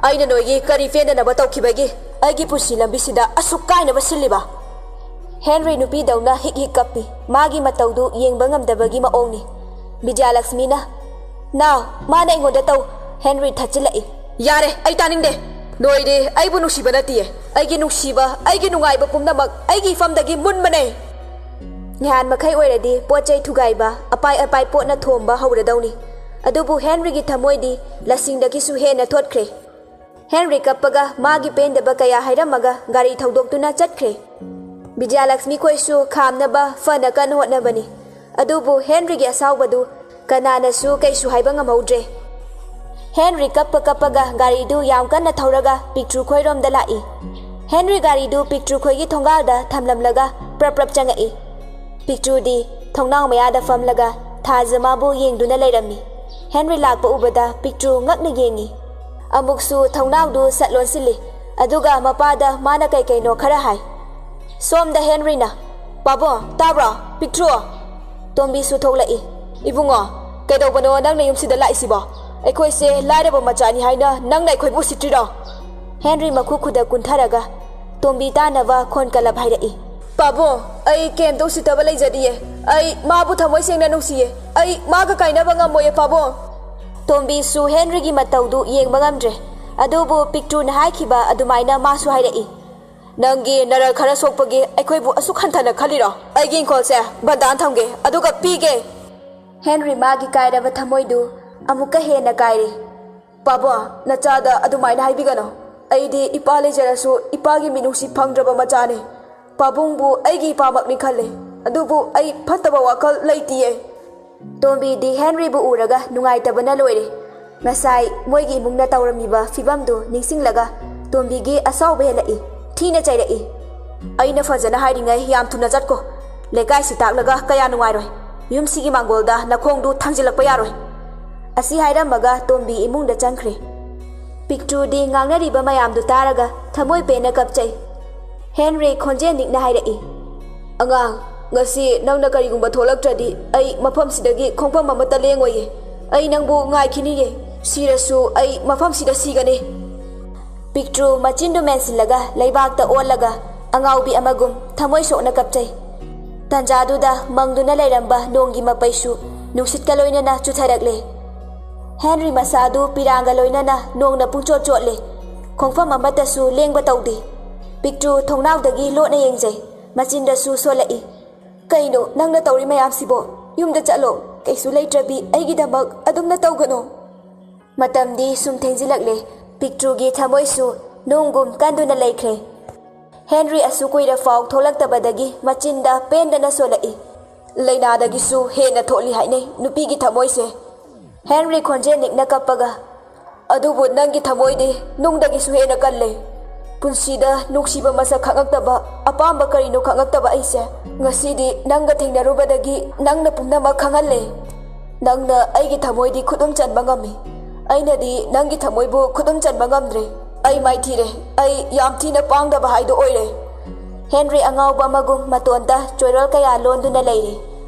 ꯑꯩꯅ ꯅꯣꯏꯒꯤ ꯀꯔꯤ ꯄꯦꯟꯗꯅꯕ ꯇꯧꯈꯤꯕꯒꯤ ꯑꯩꯒꯤ ꯄꯨꯟꯁꯤ ꯂꯝꯕꯤꯁꯤꯗ ꯑꯁꯨꯛ ꯀꯥꯏꯅꯕ ꯁꯤꯜꯂꯤꯕ?" ꯍꯦꯟꯔꯤ ꯅꯨꯄꯤꯗꯧꯅ ꯍꯤꯛ ꯍꯤꯛ ꯀꯞꯄꯤ꯫ ꯃꯥꯒꯤ ꯃꯇꯧꯗꯨ ꯌꯦꯡꯕ ꯉꯝꯗꯕꯒꯤ ꯃꯑꯣꯡꯅꯤ꯫ ꯕꯤꯗ꯭ꯌꯥꯂꯛꯁꯃꯤꯅ, "ꯅꯥꯎ, ꯃꯥꯅ ꯑꯩꯉꯣꯟꯗ ꯇꯧ꯫" ꯍꯦꯟꯔꯤ ꯊꯠꯆꯤꯜꯂꯛꯏ꯫ "ꯌꯥꯔꯦ, ꯑꯩ ꯇꯥꯅꯤꯡꯗꯦ꯫ ꯅꯣꯏꯗꯤ ꯑꯩꯕꯨ ꯅꯨꯡꯁꯤꯕ ꯅꯠꯇꯤꯌꯦ꯫ ꯑꯩꯒꯤ ꯅꯨꯡꯁꯤꯕ, ꯑꯩꯒꯤ ꯅꯨꯡꯉꯥꯏꯕ ꯄꯨꯝꯅꯃꯛ ꯑꯩꯒꯤ ꯏꯐꯝꯗꯒꯤ ꯃꯨꯟꯕꯅꯦ꯫" ꯉꯍꯥꯟ ꯃꯈꯩ ꯑꯣꯏꯔꯗꯤ ꯄꯣꯠ ꯆꯩ ꯊꯨꯒꯥꯏꯕ, ꯑꯄꯥꯏ ꯑꯄꯥꯏ ꯄꯣꯠꯅ ꯊꯣꯝꯕ ꯍꯧꯔꯗꯧꯅꯤ꯫ ꯑꯗꯨꯕꯨ ꯍꯦꯟꯔꯤꯒꯤ ꯊꯃꯣꯏꯗꯤ ꯂꯁꯤꯡꯗꯒꯤꯁꯨ ꯍꯦꯟꯅ ꯊꯣꯠꯈ꯭ꯔꯦ꯫ ꯍꯦꯟꯔꯤ ꯀꯞꯄꯒ ꯃꯥꯒꯤ ꯄꯦꯟꯗꯕ ꯀꯌꯥ ꯍꯥꯏꯔꯝꯃꯒ ꯒꯥꯔꯤ ꯊꯧꯗꯣꯛꯇꯨꯅ ꯆꯠꯈ꯭ꯔꯦ꯫ ꯕꯤꯗ꯭ꯌꯥꯂꯛꯁꯃꯤ ꯈꯣꯏꯁꯨ ꯈꯥꯝꯅꯕ ꯐꯅ ꯀꯟꯅ ꯍꯣꯠꯅꯕꯅꯤ꯫ ꯑꯗꯨꯕꯨ ꯍꯦꯟꯔꯤꯒꯤ ꯑꯁꯥꯎꯕꯗꯨ ꯀꯅꯥꯅꯁꯨ ꯀꯩꯁꯨ ꯍꯥꯏꯕ ꯉꯝꯍꯧꯗ꯭ꯔꯦ꯫ ꯍꯦꯟꯔꯤ ꯀꯞꯄ ꯀꯞꯄꯒ ꯒꯥꯔꯤꯗꯨ ꯌꯥꯝ ꯀꯟꯅ ꯊꯧꯔꯒ ꯄꯤꯛꯇ꯭ꯔꯨ ꯈꯣꯏꯔꯣꯝꯗ ꯂꯥꯛꯏ꯫ ꯍꯦꯟꯔꯤ ꯒꯥꯔꯤꯗꯨ ꯄꯤꯛꯇ꯭ꯔꯨ ꯈꯣꯏꯒꯤ ꯊꯣꯡꯒꯥꯜꯗ ꯊꯝꯂꯝꯂꯒ ꯄ꯭ꯔꯞ ꯄ꯭ꯔꯞ ꯆꯪꯉꯛꯏ꯫ ꯄꯤꯛꯇ꯭ꯔꯨꯗꯤ ꯊꯣꯡꯅꯥꯎ ꯃꯌꯥꯗ ꯐꯝꯂꯒ ꯊꯥꯖ ꯃꯥꯕꯨ ꯌꯦꯡꯗꯨꯅ ꯂꯩꯔꯝꯃꯤ꯫ ꯍꯦꯟꯔꯤ ꯂꯥꯛꯄ ꯎꯕꯗ ꯄꯤꯛꯇ꯭ꯔꯨ ꯉꯛꯅ ꯌꯦꯡꯉꯤ꯫ ꯑꯃꯨꯛꯁꯨ ꯊꯣꯡꯅꯥꯎꯗꯨ ꯁꯠ ꯂꯣꯟꯁꯤꯜꯂꯤ꯫ ꯑꯗꯨꯒ ꯃꯄꯥꯗ ꯃꯥꯅ ꯀꯩ ꯀꯩꯅꯣ ꯈꯔ ꯍꯥꯏ꯫ ꯁꯣꯝꯗ ꯍꯦꯟꯔꯤꯅ, "ꯄꯥꯕꯨꯡ, ꯇꯥꯕ꯭ꯔꯣ? ꯄꯤꯛꯇ꯭ꯔꯨ!" ꯇꯣꯝꯕꯤꯁꯨ ꯊꯣꯛꯂꯛꯏ꯫ "ꯏꯕꯨꯡꯉꯣ, ꯀꯩꯗꯧꯕꯅꯣ ꯅꯪꯅ ꯌꯨꯝꯁꯤꯗ ꯂꯥꯛꯏꯁꯤꯕꯣ? ꯑꯩꯈꯣꯏꯁꯦ ꯂꯥꯏꯔꯕ ꯃꯆꯥꯅꯤ ꯍꯥꯏꯅ ꯅꯪꯅ ꯑꯩꯈꯣꯏꯕꯨ ꯎꯁꯤꯠꯇ꯭ꯔꯤꯔꯣ?" ꯍꯦꯟꯔꯤ ꯃꯈꯨ ꯈꯨꯗ ꯀꯨꯟꯊꯔꯒ ꯇꯣꯝꯕꯤ ꯇꯥꯅꯕ ꯈꯣꯟ ꯀꯜꯂꯞ ꯍꯥꯏꯔꯛꯏ꯫ "ꯄꯥꯕꯨꯡ, ꯑꯩ ꯀꯩꯝꯇ ꯎꯁꯤꯠꯇꯕ ꯂꯩꯖꯗꯤꯌꯦ꯫ ꯑꯩ ꯃꯥꯕꯨ ꯊꯃꯣꯏ ꯁꯦꯡꯅ ꯅꯨꯡꯁꯤꯌꯦ꯫ ꯑꯩ ꯃꯥꯒ ꯀꯥꯏꯅꯕ ꯉꯝꯃꯣꯏꯌꯦ, ꯄꯥꯕꯨꯡ꯫" ꯇꯣꯝꯕꯤꯁꯨ ꯍꯦꯟꯔꯤꯒꯤ ꯃꯇꯧꯗꯨ ꯌꯦꯡꯕ ꯉꯝꯗ꯭ꯔꯦ꯫ ꯑꯗꯨꯕꯨ ꯄꯤꯛꯇ꯭ꯔꯨꯅ ꯍꯥꯏꯈꯤꯕ ꯑꯗꯨꯃꯥꯏꯅ ꯃꯥꯁꯨ ꯍꯥꯏꯔꯛꯏ꯫ "ꯅꯪꯒꯤ ꯅꯔꯜ ꯈꯔ ꯁꯣꯛꯄꯒꯤ ꯑꯩꯈꯣꯏꯕꯨ ꯑꯁꯨꯛ ꯍꯟꯊꯅ ꯈꯜꯂꯤꯔꯣ? ꯑꯩꯒꯤ ꯏꯪꯈꯣꯜꯁꯦ ꯕꯟꯗꯥꯟ ꯊꯝꯒꯦ, ꯑꯗꯨꯒ ꯄꯤꯒꯦ꯫" ꯍꯦꯟꯔꯤ ꯃꯥꯒꯤ ꯀꯥꯏꯔꯕ ꯊꯃꯣꯏꯗꯨ ꯑꯃꯨꯛꯀ ꯍꯦꯟꯅ ꯀꯥꯏꯔꯦ꯫ "ꯄꯥꯕꯨꯡ, ꯅꯆꯥꯗ ꯑꯗꯨꯃꯥꯏꯅ ꯍꯥꯏꯕꯤꯒꯅꯨ꯫ ꯑꯩꯗꯤ ꯏꯄꯥ ꯂꯩꯖꯔꯁꯨ ꯏꯄꯥꯒꯤ ꯃꯤꯅꯨꯡꯁꯤ ꯐꯪꯗ꯭ꯔꯕ ꯃꯆꯥꯅꯤ꯫ ꯄꯥꯕꯨꯡꯕꯨ ꯑꯩꯒꯤ ꯏꯄꯥꯃꯛꯅꯤ ꯈꯜꯂꯦ, ꯑꯗꯨꯕꯨ ꯑꯩ ꯐꯠꯇꯕ ꯋꯥꯈꯜ ꯂꯩꯇꯤꯌꯦ꯫" ꯇꯣꯝꯕꯤꯗꯤ ꯍꯦꯟꯔꯤꯕꯨ ꯎꯔꯒ ꯅꯨꯡꯉꯥꯏꯇꯕꯅ ꯂꯣꯏꯔꯦ꯫ ꯉꯁꯥꯏ ꯃꯣꯏꯒꯤ ꯏꯃꯨꯡꯅ ꯇꯧꯔꯝꯃꯤꯕ ꯐꯤꯕꯝꯗꯨ ꯅꯤꯡꯁꯤꯡꯂꯒ ꯇꯣꯝꯕꯤꯒꯤ ꯑꯁꯥꯎꯕ ꯍꯦꯜꯂꯛꯏ꯫ ꯊꯤꯅ ꯆꯩꯔꯛꯏ꯫ "ꯑꯩꯅ ꯐꯖꯅ ꯍꯥꯏꯔꯤꯉꯩ ꯌꯥꯝ ꯊꯨꯅ ꯆꯠꯀꯣ꯫ ꯂꯩꯀꯥꯏꯁꯤ ꯇꯥꯛꯂꯒ ꯀꯌꯥ ꯅꯨꯡꯉꯥꯏꯔꯣꯏ꯫ ꯌꯨꯝꯁꯤꯒꯤ ꯃꯥꯡꯒꯣꯜꯗ ꯅꯈꯣꯡꯗꯨ ꯊꯥꯡꯖꯤꯜꯂꯛꯄ ꯌꯥꯔꯣꯏ"꯫ ꯑꯁꯤ ꯍꯥꯏꯔꯝꯃꯒ ꯇꯣꯝꯕꯤ ꯏꯃꯨꯡꯗ ꯆꯪꯈ꯭ꯔꯦ꯫ ꯄꯤꯛꯇ꯭ꯔꯨꯗꯤ ꯉꯥꯡꯅꯔꯤꯕ ꯃꯌꯥꯝꯗꯨ ꯇꯥꯔꯒ ꯊꯃꯣꯏ ꯄꯦꯟꯅ ꯀꯞꯆꯩ꯫ ꯍꯦꯟꯔꯤ ꯈꯣꯟꯖꯦꯜ ꯅꯤꯛꯅ ꯍꯥꯏꯔꯛꯏ, "ꯑꯉꯥꯡ, ꯉꯁꯤ ꯅꯪꯅ ꯀꯔꯤꯒꯨꯝꯕ ꯊꯣꯛꯂꯛꯇ꯭ꯔꯗꯤ ꯑꯩ ꯃꯐꯝꯁꯤꯗꯒꯤ ꯈꯣꯡꯐꯝ ꯑꯃꯠꯇ ꯂꯦꯡꯉꯣꯏꯌꯦ꯫ ꯑꯩ ꯅꯪꯕꯨ ꯉꯥꯏꯈꯤꯅꯤꯌꯦ꯫ ꯁꯤꯔꯁꯨ ꯑꯩ ꯃꯐꯝꯁꯤꯗ ꯁꯤꯒꯅꯤ"꯫ ꯄꯤꯛꯇ꯭ꯔꯨ ꯃꯆꯤꯟꯗꯨ ꯃꯦꯟꯁꯤꯜꯂꯒ ꯂꯩꯕꯥꯛꯇ ꯑꯣꯜꯂꯒ ꯑꯉꯥꯎꯕꯤ ꯑꯃꯒꯨꯝ ꯊꯃꯣꯏ ꯁꯣꯛꯅ ꯀꯞꯆꯩ꯫ ꯇꯟꯖꯥꯗꯨꯗ ꯃꯪꯗꯨꯅ ꯂꯩꯔꯝꯕ ꯅꯣꯡꯒꯤ ꯃꯄꯩꯁꯨ ꯅꯨꯡꯁꯤꯠꯀ ꯂꯣꯏꯅꯅ ꯆꯨꯊꯔꯛꯂꯦ꯫ ꯍꯦꯟꯔꯤ ꯃꯁꯥꯗꯨ ꯄꯤꯔꯥꯡꯒ ꯂꯣꯏꯅꯅ ꯅꯣꯡꯅ ꯄꯨꯡꯆꯣꯠ ꯆꯣꯠꯂꯦ꯫ ꯈꯣꯡꯐꯝ ꯑꯃꯠꯇꯁꯨ ꯂꯦꯡꯕ ꯇꯧꯗꯦ꯫ ꯄꯤꯛꯇ꯭ꯔꯨ ꯊꯣꯡꯅꯥꯎꯗꯒꯤ ꯂꯣꯠꯅ ꯌꯦꯡꯖꯩ꯫ ꯃꯆꯤꯟꯗꯁꯨ ꯁꯣꯜꯂꯛꯏ, "ꯀꯩꯅꯣ ꯅꯪꯅ ꯇꯧꯔꯤ ꯃꯌꯥꯝꯁꯤꯕꯣ? ꯌꯨꯝꯗ ꯆꯠꯂꯣ꯫ ꯀꯩꯁꯨ ꯂꯩꯇ꯭ꯔꯕꯤ ꯑꯩꯒꯤꯗꯃꯛ ꯑꯗꯨꯝꯅ ꯇꯧꯒꯅꯣ"꯫ ꯃꯇꯝꯗꯤ ꯁꯨꯝ ꯊꯦꯡꯖꯤꯜꯂꯛꯂꯦ꯫ ꯄꯤꯛꯇ꯭ꯔꯨꯒꯤ ꯊꯃꯣꯏꯁꯨ ꯅꯣꯡꯒꯨꯝ ꯀꯟꯗꯨꯅ ꯂꯩꯈ꯭ꯔꯦ꯫ ꯍꯦꯟꯔꯤ ꯑꯁꯨꯛ ꯀꯨꯏꯔ ꯐꯥꯎ ꯊꯣꯛꯂꯛꯇꯕꯗꯒꯤ ꯃꯆꯤꯟꯗ ꯄꯦꯟꯗꯅ ꯁꯣꯜꯂꯛꯏ꯫ "ꯂꯥꯏꯅꯥꯗꯒꯤꯁꯨ ꯍꯦꯟꯅ ꯊꯣꯠꯂꯤ ꯍꯥꯏꯅꯩ ꯅꯨꯄꯤꯒꯤ ꯊꯃꯣꯏꯁꯦ"꯫ ꯍꯦꯟꯔꯤ ꯈꯣꯟꯖꯦꯜ ꯅꯤꯛꯅ ꯀꯞꯄꯒ, "ꯑꯗꯨꯕꯨ ꯅꯪꯒꯤ ꯊꯃꯣꯏꯗꯤ ꯅꯨꯡꯗꯒꯤꯁꯨ ꯍꯦꯟꯅ ꯀꯜꯂꯦ꯫ ꯄꯨꯟꯁꯤꯗ ꯅꯨꯡꯁꯤꯕ ꯃꯁꯛ ꯈꯪꯉꯛꯇꯕ, ꯑꯄꯥꯝꯕ ꯀꯔꯤꯅꯣ ꯈꯪꯉꯛꯇꯕ ꯑꯩꯁꯦ ꯉꯁꯤꯗꯤ ꯅꯪꯒ ꯊꯦꯡꯅꯔꯨꯕꯗꯒꯤ ꯅꯪꯅ ꯄꯨꯝꯅꯃꯛ ꯈꯪꯍꯜꯂꯦ꯫ ꯅꯪꯅ ꯑꯩꯒꯤ ꯊꯃꯣꯏꯗꯤ ꯈꯨꯗꯨꯝ ꯆꯟꯕ ꯉꯝꯃꯤ꯫ ꯑꯩꯅꯗꯤ ꯅꯪꯒꯤ ꯊꯃꯣꯏꯕꯨ ꯈꯨꯗꯨꯝ ꯆꯟꯕ ꯉꯝꯗ꯭ꯔꯦ꯫ ꯑꯩ ꯃꯥꯏꯊꯤꯔꯦ꯫ ꯑꯩ ꯌꯥꯝ ꯊꯤꯅ ꯄꯥꯡꯗꯕ ꯍꯥꯏꯗꯣ ꯑꯣꯏꯔꯦ"꯫ ꯍꯦꯟꯔꯤ ꯑꯉꯥꯎꯕ ꯑꯃꯒꯨꯝ ꯃꯇꯣꯟꯗ ꯆꯣꯏꯔꯣꯜ ꯀꯌꯥ ꯂꯣꯟꯗꯨꯅ ꯂꯩꯔꯤ꯫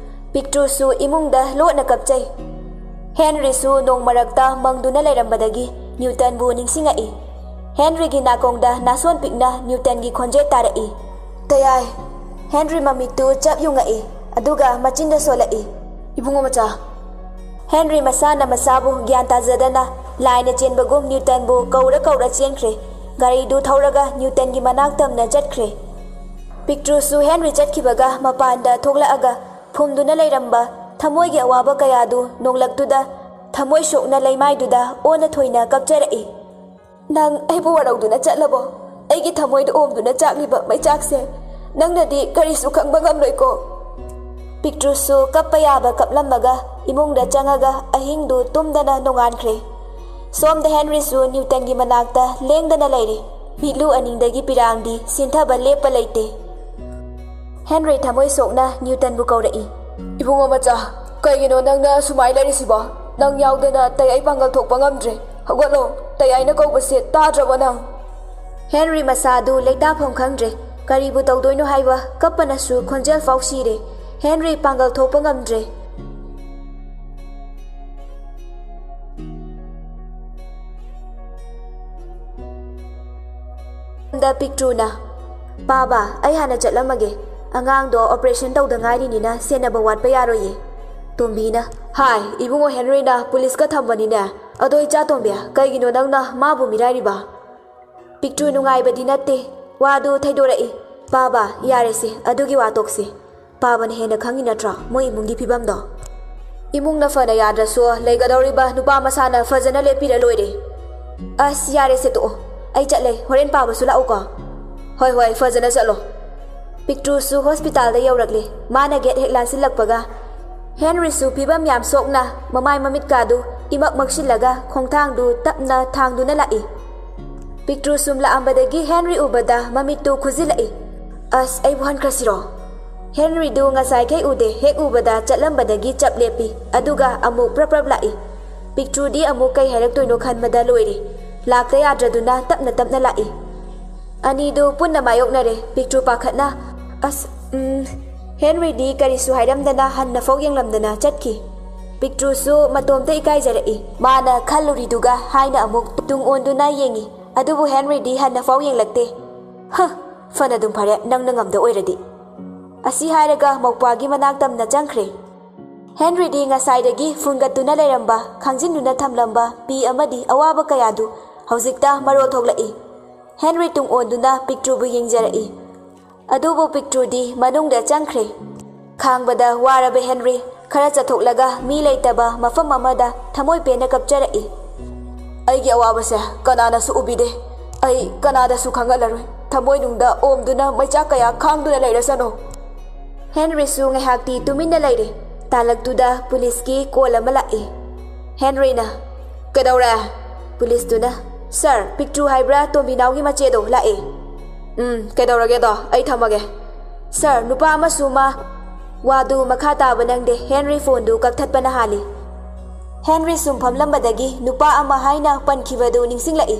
ꯄꯤꯛꯇ꯭ꯔꯨꯁꯨ ꯏꯃꯨꯡꯗ ꯂꯣꯠꯅ ꯀꯞꯆꯩ꯫ ꯍꯦꯟꯔꯤꯁꯨ ꯅꯣꯡ ꯃꯔꯛꯇ ꯃꯪꯗꯨꯅ ꯂꯩꯔꯝꯕꯗꯒꯤ ꯅ꯭ꯌꯨꯇꯟꯕꯨ ꯅꯤꯡꯁꯤꯡꯉꯛꯏ꯫ ꯍꯦꯟꯔꯤꯒꯤ ꯅꯥꯀꯣꯡꯗ ꯅꯥꯁꯣꯟ ꯄꯤꯛꯅ ꯅ꯭ꯌꯨꯇꯟꯒꯤ ꯈꯣꯟꯖꯦꯜ ꯇꯥꯔꯛꯏ꯫ "ꯇꯌꯥꯏ"꯫ ꯍꯦꯟꯔꯤ ꯃꯃꯤꯠꯇꯨ ꯆꯞ ꯌꯨꯡꯉꯛꯏ, ꯑꯗꯨꯒ ꯃꯆꯤꯟꯗ ꯁꯣꯜꯂꯛꯏ, "ꯏꯕꯨꯡꯉꯣ ꯃꯆꯥ"꯫ ꯍꯦꯟꯔꯤ ꯃꯁꯥꯅ ꯃꯁꯥꯕꯨ ꯒ꯭ꯌꯥꯟ ꯇꯥꯖꯗꯅ ꯂꯥꯏꯅ ꯆꯦꯟꯕꯒꯨꯝ ꯅ꯭ꯌꯨꯇꯟꯕꯨ ꯀꯧꯔ ꯀꯧꯔ ꯆꯦꯟꯈ꯭ꯔꯦ꯫ ꯒꯥꯔꯤꯗꯨ ꯊꯧꯔꯒ ꯅ꯭ꯌꯨꯇꯟꯒꯤ ꯃꯅꯥꯛ ꯇꯝꯅ ꯆꯠꯈ꯭ꯔꯦ꯫ ꯄꯤꯛꯇ꯭ꯔꯨꯁꯨ ꯍꯦꯟꯔꯤ ꯆꯠꯈꯤꯕꯒ ꯃꯄꯥꯟꯗ ꯊꯣꯛꯂꯛꯑꯒ ꯐꯨꯝꯗꯨꯅ ꯂꯩꯔꯝꯕ ꯊꯃꯣꯏꯒꯤ ꯑꯋꯥꯕ ꯀꯌꯥꯗꯨ ꯅꯣꯡꯂꯛꯇꯨꯗ ꯊꯃꯣꯏ ꯁꯣꯛꯅ ꯂꯩꯃꯥꯏꯗꯨꯗ ꯑꯣꯟꯅ ꯊꯣꯏꯅ ꯀꯞꯆꯔꯛꯏ꯫ "ꯅꯪ ꯑꯩꯕꯨ ꯋꯥꯔꯧꯗꯨꯅ ꯆꯠꯂꯕꯣ? ꯑꯩꯒꯤ ꯊꯃꯣꯏꯗ ꯑꯣꯝꯗꯨꯅ ꯆꯥꯛꯂꯤꯕ ꯃꯩꯆꯥꯛꯁꯦ ꯅꯪꯅꯗꯤ ꯀꯔꯤꯁꯨ ꯈꯪꯕ ꯉꯝꯂꯣꯏꯀꯣ"꯫ ꯄꯤꯛꯇ꯭ꯔꯨꯁꯨ ꯀꯞꯄ ꯌꯥꯕ ꯀꯞꯂꯝꯃꯒ ꯏꯃꯨꯡꯗ ꯆꯪꯉꯒ ꯑꯍꯤꯡꯗꯨ ꯇꯨꯝꯗꯅ ꯅꯣꯡꯉꯥꯟꯈ꯭ꯔꯦ꯫ ꯁꯣꯝꯗ ꯍꯦꯟꯔꯤꯁꯨ ꯅ꯭ꯌꯨꯇꯟꯒꯤ ꯃꯅꯥꯛꯇ ꯂꯦꯡꯗꯅ ꯂꯩꯔꯦ꯫ ꯃꯤꯠꯂꯨ ꯑꯅꯤꯡꯗꯒꯤ ꯄꯤꯔꯥꯡꯗꯤ ꯁꯤꯟꯊꯕ ꯂꯦꯞꯄ ꯂꯩꯇꯦ꯫ ꯍꯦꯟꯔꯤ ꯊꯃꯣꯏ ꯁꯣꯛꯅ ꯅ꯭ꯌꯨꯇꯟꯕꯨ ꯀꯧꯔꯛꯏ꯫ "ꯏꯕꯨꯡꯉꯣ ꯃꯆꯥ, ꯀꯩꯒꯤꯅꯣ ꯅꯪꯅ ꯁꯨꯃꯥꯏ ꯂꯩꯔꯤꯁꯤꯕꯣ? ꯅꯪ ꯌꯥꯎꯗꯅ ꯇꯩ ꯑꯩ ꯄꯥꯡꯒꯜ ꯊꯣꯛꯄ ꯉꯝꯗ꯭ꯔꯦ꯫ ꯍꯧꯒꯠꯂꯣ, ꯇꯩ ꯑꯩꯅ ꯀꯧꯕꯁꯦ ꯇꯥꯗ꯭ꯔꯕꯣ ꯅꯪ?" ꯍꯦꯟꯔꯤ ꯃꯁꯥꯗꯨ ꯂꯩꯇꯥꯐꯝ ꯈꯪꯗ꯭ꯔꯦ꯫ ꯀꯔꯤꯕꯨ ꯇꯧꯗꯣꯏꯅꯣ ꯍꯥꯏꯕ ꯀꯞꯄꯅꯁꯨ ꯈꯣꯟꯖꯦꯜ ꯐꯥꯎ ꯁꯤꯔꯦ꯫ ꯍꯦꯟꯔꯤ ꯄꯥꯡꯒꯜ ꯊꯣꯛꯄ ꯉꯝꯗ꯭ꯔꯦ꯫ ꯗ ꯄꯤꯛꯇ꯭ꯔꯨꯅ, "ꯄꯥꯕ, ꯑꯩ ꯍꯥꯟꯅ ꯆꯠꯂꯝꯃꯒꯦ꯫ ꯑꯉꯥꯡꯗꯣ operation ꯇꯧꯗ ꯉꯥꯏꯔꯤꯅꯤꯅ ꯁꯦꯟꯅꯕ ꯋꯥꯠꯄ ꯌꯥꯔꯣꯏꯌꯦ꯫" ꯇꯣꯝꯕꯤꯅ, "ꯍꯥꯏ, ꯏꯕꯨꯡꯉꯣ ꯍꯦꯟꯔꯤꯅ ꯄꯨꯂꯤꯁꯀ ꯊꯝꯕꯅꯤꯅꯦ꯫ ꯑꯗꯣ ꯏꯆꯥ ꯇꯣꯝꯕꯤ, ꯀꯩꯒꯤꯅꯣ ꯅꯪꯅ ꯃꯥꯕꯨ ꯃꯤꯔꯥꯏꯔꯤꯕ?" ꯄꯤꯛꯇ꯭ꯔꯨ ꯅꯨꯡꯉꯥꯏꯕꯗꯤ ꯅꯠꯇꯦ꯫ ꯋꯥꯗꯨ ꯊꯩꯗꯣꯔꯛꯏ꯫ "ꯄꯥꯕ, ꯌꯥꯔꯦꯁꯦ, ꯑꯗꯨꯒꯤ ꯋꯥ ꯇꯣꯛꯁꯦ꯫ ꯄꯥꯕꯅ ꯍꯦꯟꯅ ꯈꯪꯉꯤ ꯅꯠꯇ꯭ꯔꯣ ꯃꯣꯏ ꯏꯃꯨꯡꯒꯤ ꯐꯤꯕꯝꯗꯣ? ꯏꯃꯨꯡꯅ ꯐꯅ ꯌꯥꯗ꯭ꯔꯁꯨ ꯂꯩꯒꯗꯧꯔꯤꯕ ꯅꯨꯄꯥ ꯃꯁꯥꯅ ꯐꯖꯅ ꯂꯦꯞꯄꯤꯔ ꯂꯣꯏꯔꯦ꯫ ꯑꯁ, ꯌꯥꯔꯦꯁꯦ, ꯇꯣꯛꯑꯣ꯫ ꯑꯩ ꯆꯠꯂꯦ, ꯍꯣꯔꯦꯟ ꯄꯥꯕꯁꯨ ꯂꯥꯛꯎꯀꯣ꯫" "ꯍꯣꯏ, ꯍꯣꯏ, ꯐꯖꯅ ꯆꯠꯂꯣ꯫" ꯄꯤꯛꯇ꯭ꯔꯨꯁꯨ ꯍꯣꯁꯄꯤꯇꯥꯜꯗ ꯌꯧꯔꯛꯂꯦ꯫ ꯃꯥꯅ ꯒꯦꯠ ꯍꯦꯛ ꯂꯥꯟꯁꯤꯜꯂꯛꯄꯒ ꯍꯦꯟꯔꯤꯁꯨ ꯐꯤꯕꯝ ꯌꯥꯝ ꯁꯣꯛꯅ ꯃꯃꯥꯏ ꯃꯃꯤꯠꯀꯥꯗꯨ ꯏꯃꯛ ꯃꯛꯁꯤꯜꯂꯒ ꯈꯣꯡꯊꯥꯡꯗꯨ ꯇꯞꯅ ꯊꯥꯡꯗꯨꯅ ꯂꯥꯛꯏ꯫ ꯄꯤꯛꯇ꯭ꯔꯨ ꯁꯨꯝ ꯂꯥꯛꯑꯝꯕꯗꯒꯤ ꯍꯦꯟꯔꯤ ꯎꯕꯗ ꯃꯃꯤꯠꯇꯨ ꯈꯨꯖꯤꯜꯂꯛꯏ꯫ "ꯑꯁ, ꯑꯩꯕꯨ ꯍꯟꯈ꯭ꯔꯁꯤꯔꯣ?" ꯍꯦꯟꯔꯤꯗꯨ ꯉꯁꯥꯏꯈꯩ ꯎꯗꯦ, ꯍꯦꯛ ꯎꯕꯗ ꯆꯠꯂꯝꯕꯗꯒꯤ ꯆꯞ ꯂꯦꯞꯄꯤ, ꯑꯗꯨꯒ ꯑꯃꯨꯛ ꯄ꯭ꯔꯞ ꯄ꯭ꯔꯞ ꯂꯥꯛꯏ꯫ ꯄꯤꯛꯇ꯭ꯔꯨꯗꯤ ꯑꯃꯨꯛ ꯀꯩ ꯍꯥꯏꯔꯛꯇꯣꯏꯅꯣ ꯈꯟꯕꯗ ꯂꯣꯏꯔꯦ꯫ ꯂꯥꯛꯇ ꯌꯥꯗ꯭ꯔꯗꯨꯅ ꯇꯞꯅ ꯇꯞꯅ ꯂꯥꯛꯏ꯫ ꯑꯅꯤꯗꯨ ꯄꯨꯟꯅ ꯃꯥꯌꯣꯛꯅꯔꯦ꯫ ꯄꯤꯛꯇ꯭ꯔꯨ ꯄꯥꯈꯠꯅ, "ꯑꯁ, ꯎꯝ꯫" ꯍꯦꯟꯔꯤꯗꯤ ꯀꯔꯤꯁꯨ ꯍꯥꯏꯔꯝꯗꯅ ꯍꯟꯅ ꯐꯥꯎ ꯌꯦꯡꯂꯝꯗꯅ ꯆꯠꯈꯤ꯫ ꯄꯤꯛꯇ꯭ꯔꯨꯁꯨ ꯃꯇꯣꯝꯇ ꯏꯀꯥꯏꯖꯔꯛꯏ꯫ ꯃꯥꯅ ꯈꯜꯂꯨꯔꯤꯗꯨꯒ ꯍꯥꯏꯅ ꯑꯃꯨꯛ ꯇꯨꯡ ꯑꯣꯟꯗꯨꯅ ꯌꯦꯡꯉꯤ꯫ ꯑꯗꯨꯕꯨ ꯍꯦꯟꯔꯤꯗꯤ ꯍꯟꯅ ꯐꯥꯎ ꯌꯦꯡꯂꯛꯇꯦ꯫ "ꯍ! ꯐꯅꯗꯨꯝ ꯐꯔꯦ, ꯅꯪꯅ ꯉꯝꯗ ꯑꯣꯏꯔꯗꯤ꯫" ꯑꯁꯤ ꯍꯥꯏꯔꯒ ꯃꯧꯄ꯭ꯋꯥꯒꯤ ꯃꯅꯥꯛ ꯇꯝꯅ ꯆꯪꯈ꯭ꯔꯦ꯫ ꯍꯦꯟꯔꯤꯗꯤ ꯉꯁꯥꯏꯗꯒꯤ ꯐꯨꯟꯒꯠꯇꯨꯅ ꯂꯩꯔꯝꯕ, ꯈꯥꯡꯖꯤꯟꯗꯨꯅ ꯊꯝꯂꯝꯕ ꯄꯤ ꯑꯃꯗꯤ ꯑꯋꯥꯕ ꯀꯌꯥꯗꯨ ꯍꯧꯖꯤꯛꯇ ꯃꯔꯣꯜ ꯊꯣꯛꯂꯛꯏ꯫ ꯍꯦꯟꯔꯤ ꯇꯨꯡ ꯑꯣꯟꯗꯨꯅ ꯄꯤꯛꯇ꯭ꯔꯨꯕꯨ ꯌꯦꯡꯖꯔꯛꯏ꯫ ꯑꯗꯨꯕꯨ ꯄꯤꯛꯇ꯭ꯔꯨꯗꯤ ꯃꯅꯨꯡꯗ ꯆꯪꯈ꯭ꯔꯦ꯫ ꯈꯥꯡꯕꯗ ꯋꯥꯔꯕ ꯍꯦꯟꯔꯤ ꯈꯔ ꯆꯠꯊꯣꯛꯂꯒ ꯃꯤ ꯂꯩꯇꯕ ꯃꯐꯝ ꯑꯃꯗ ꯊꯃꯣꯏ ꯄꯦꯟꯅ ꯀꯞꯆꯔꯛꯏ꯫ "ꯑꯩꯒꯤ ꯑꯋꯥꯕꯁꯦ ꯀꯅꯥꯅꯁꯨ ꯎꯕꯤꯗꯦ꯫ ꯑꯩ ꯀꯅꯥꯗꯁꯨ ꯈꯪꯍꯜꯂꯔꯣꯏ꯫ ꯊꯃꯣꯏꯅꯨꯡꯗ ꯑꯣꯝꯗꯨꯅ ꯃꯩꯆꯥꯛ ꯀꯌꯥ ꯈꯥꯡꯗꯨꯅ ꯂꯩꯔꯁꯅꯨ꯫" ꯍꯦꯟꯔꯤꯁꯨ ꯉꯥꯏꯍꯥꯛꯇꯤ ꯇꯨꯃꯤꯟꯅ ꯂꯩꯔꯦ꯫ ꯇꯥꯂꯛꯇꯨꯗ ꯄꯨꯂꯤꯁꯀꯤ ꯀꯣꯜ ꯑꯃ ꯂꯥꯛꯏ꯫ ꯍꯦꯟꯔꯤꯅ, "ꯀꯩꯗꯧꯔꯦ?" ꯄꯨꯂꯤꯁꯇꯨꯅ, "ꯁꯥꯔ, ꯄꯤꯛꯇ꯭ꯔꯨ ꯍꯥꯏꯕ꯭ꯔꯥ, ꯇꯣꯝꯕꯤꯅꯥꯎꯒꯤ ꯃꯆꯦꯗꯣ, ꯂꯥꯛꯑꯦ꯫" "ꯎꯝ, ꯀꯩꯗꯧꯔꯒꯦꯗꯣ? ꯑꯩ ꯊꯝꯃꯒꯦ꯫" "ꯁꯥꯔ, ꯅꯨꯄꯥ ꯑꯃꯁꯨ ꯃꯥ꯫" ꯋꯥꯗꯨ ꯃꯈꯥ ꯇꯥꯕ ꯅꯪꯗꯦ, ꯍꯦꯟꯔꯤ ꯐꯣꯟꯗꯨ ꯀꯛꯊꯠꯄꯅ ꯍꯥꯜꯂꯤ꯫ ꯍꯦꯟꯔꯤ ꯁꯨꯝ ꯐꯝꯂꯝꯕꯗꯒꯤ ꯅꯨꯄꯥ ꯑꯃ ꯍꯥꯏꯅ ꯄꯟꯈꯤꯕꯗꯨ ꯅꯤꯡꯁꯤꯡꯂꯛꯏ꯫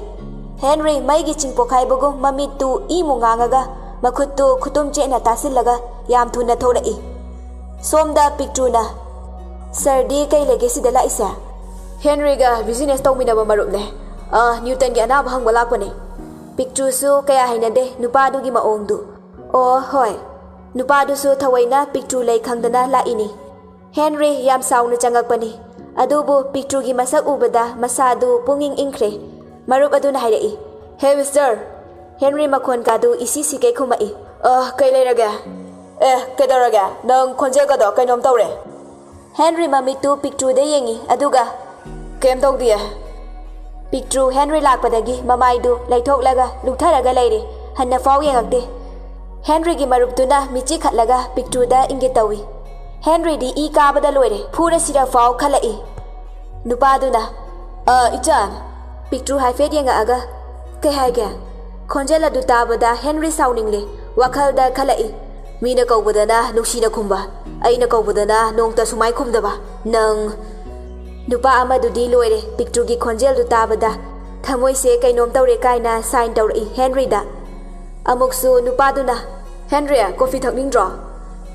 ꯍꯦꯟꯔꯤ ꯃꯩꯒꯤ ꯆꯤꯡ ꯄꯣꯛꯈꯥꯏꯕꯒꯨꯝ ꯃꯃꯤꯠꯇꯨ ꯏꯃꯨ ꯉꯥꯡꯉꯒ ꯃꯈꯨꯠꯇꯨ ꯈꯨꯇꯨꯝ ꯆꯦꯠꯅ ꯇꯥꯁꯤꯜꯂꯒ ꯌꯥꯝ ꯊꯨꯅ ꯊꯣꯛꯂꯛꯏ꯫ ꯁꯣꯝꯗ ꯄꯤꯛꯇ꯭ꯔꯨꯅ, "ꯁꯥꯔꯗꯤ ꯀꯩ ꯂꯩꯒꯦ ꯁꯤꯗ ꯂꯥꯛꯏꯁꯦ?" "ꯍꯦꯟꯔꯤꯒ ꯕꯤꯖꯤꯅꯦꯁ ꯇꯧꯃꯤꯟꯅꯕ ꯃꯔꯨꯞꯅꯦ꯫ ꯑ, ꯅ꯭ꯌꯨꯇꯟꯒꯤ ꯑꯅꯥꯕ ꯍꯪꯕ ꯂꯥꯛꯄꯅꯦ꯫" ꯄꯤꯛꯇ꯭ꯔꯨꯁꯨ ꯀꯌꯥ ꯍꯩꯅꯗꯦ ꯅꯨꯄꯥꯗꯨꯒꯤ ꯃꯑꯣꯡꯗꯨ꯫ "ꯑꯣ, ꯍꯣꯏ꯫" ꯅꯨꯄꯥꯗꯨꯁꯨ ꯊꯑꯣꯏꯅ ꯄꯤꯛꯇ꯭ꯔꯨ ꯂꯩ ꯈꯪꯗꯅ ꯂꯥꯛꯏꯅꯤ꯫ ꯍꯦꯟꯔꯤ ꯌꯥꯝ ꯁꯥꯎꯅ ꯆꯪꯉꯛꯄꯅꯤ꯫ ꯑꯗꯨꯕꯨ ꯄꯤꯛꯇ꯭ꯔꯨꯒꯤ ꯃꯁꯛ ꯎꯕꯗ ꯃꯁꯥꯗꯨ ꯄꯨꯡꯏꯪ ꯏꯪꯈ꯭ꯔꯦ꯫ ꯃꯔꯨꯞ ꯑꯗꯨꯅ ꯍꯥꯏꯔꯛꯏ, "ꯍꯦ, ꯃꯤꯁꯇꯔ!" ꯍꯦꯟꯔꯤ ꯃꯈꯣꯟ ꯀꯥꯗꯨ ꯏꯁꯤ ꯁꯤꯀꯩ ꯈꯨꯝꯃꯛꯏ, "ꯑ, ꯀꯩ ꯂꯩꯔꯒꯦ? ꯑꯦ, ꯀꯩꯗꯧꯔꯒꯦ? ꯅꯪ ꯈꯣꯟꯖꯦꯜꯒꯗꯣ ꯀꯩꯅꯣꯝ ꯇꯧꯔꯦ꯫" ꯍꯦꯟꯔꯤ ꯃꯃꯤꯠꯇꯨ ꯄꯤꯛꯇ꯭ꯔꯨꯗ ꯌꯦꯡꯉꯤ, ꯑꯗꯨꯒ, "ꯀꯩꯝ ꯇꯧꯗꯤꯌꯦ꯫" ꯄꯤꯛꯇ꯭ꯔꯨ ꯍꯦꯟꯔꯤ ꯂꯥꯛꯄꯗꯒꯤ ꯃꯃꯥꯏꯗꯨ ꯂꯩꯊꯣꯛꯂꯒ ꯂꯨꯛꯊꯔꯒ ꯂꯩꯔꯦ꯫ ꯍꯟꯅ ꯐꯥꯎ ꯌꯦꯡꯉꯛꯇꯦ꯫ ꯍꯦꯟꯔꯤꯒꯤ ꯃꯔꯨꯞꯇꯨꯅ ꯃꯤꯠꯆꯤ ꯈꯠꯂꯒ ꯄꯤꯛꯇ꯭ꯔꯨꯗ ꯏꯪꯒꯤꯠ ꯇꯧꯏ꯫ ꯍꯦꯟꯔꯤꯗꯤ ꯏ ꯀꯥꯕꯗ ꯂꯣꯏꯔꯦ꯫ ꯐꯨꯔꯁꯤꯔ ꯐꯥꯎ ꯈꯜꯂꯛꯏ꯫ ꯅꯨꯄꯥꯗꯨꯅ, "ꯑ, ꯏꯆꯥꯟ꯫" ꯄꯤꯛꯇ꯭ꯔꯨ ꯍꯥꯏꯐꯦꯠ ꯌꯦꯡꯉꯛꯑꯒ, "ꯀꯩ ꯍꯥꯏꯒꯦ?" ꯈꯣꯟꯖꯦꯜ ꯑꯗꯨ ꯇꯥꯕꯗ ꯍꯦꯟꯔꯤ ꯁꯥꯎꯅꯤꯡꯂꯦ꯫ ꯋꯥꯈꯜꯗ ꯈꯜꯂꯛꯏ, "ꯃꯤꯅ ꯀꯧꯕꯗꯅ ꯅꯨꯡꯁꯤꯅ ꯈꯨꯝꯕ, ꯑꯩꯅ ꯀꯧꯕꯗꯅ ꯅꯣꯡꯇ ꯁꯨꯃꯥꯏ ꯈꯨꯝꯗꯕ꯫ ꯅꯪ꯫" ꯅꯨꯄꯥ ꯑꯃꯗꯨꯗꯤ ꯂꯣꯏꯔꯦ, ꯄꯤꯛꯇ꯭ꯔꯨꯒꯤ ꯈꯣꯟꯖꯦꯜꯗꯨ ꯇꯥꯕꯗ꯫ "ꯊꯃꯣꯏꯁꯦ ꯀꯩꯅꯣꯝ ꯇꯧꯔꯦ" ꯀꯥꯏꯅ ꯁꯥꯏꯟ ꯇꯧꯔꯛꯏ ꯍꯦꯟꯔꯤꯗ꯫ ꯑꯃꯨꯛꯁꯨ ꯅꯨꯄꯥꯗꯨꯅ, "ꯍꯦꯟꯔꯤ, ꯀꯣꯐꯤ ꯊꯛꯅꯤꯡꯗ꯭ꯔꯣ?"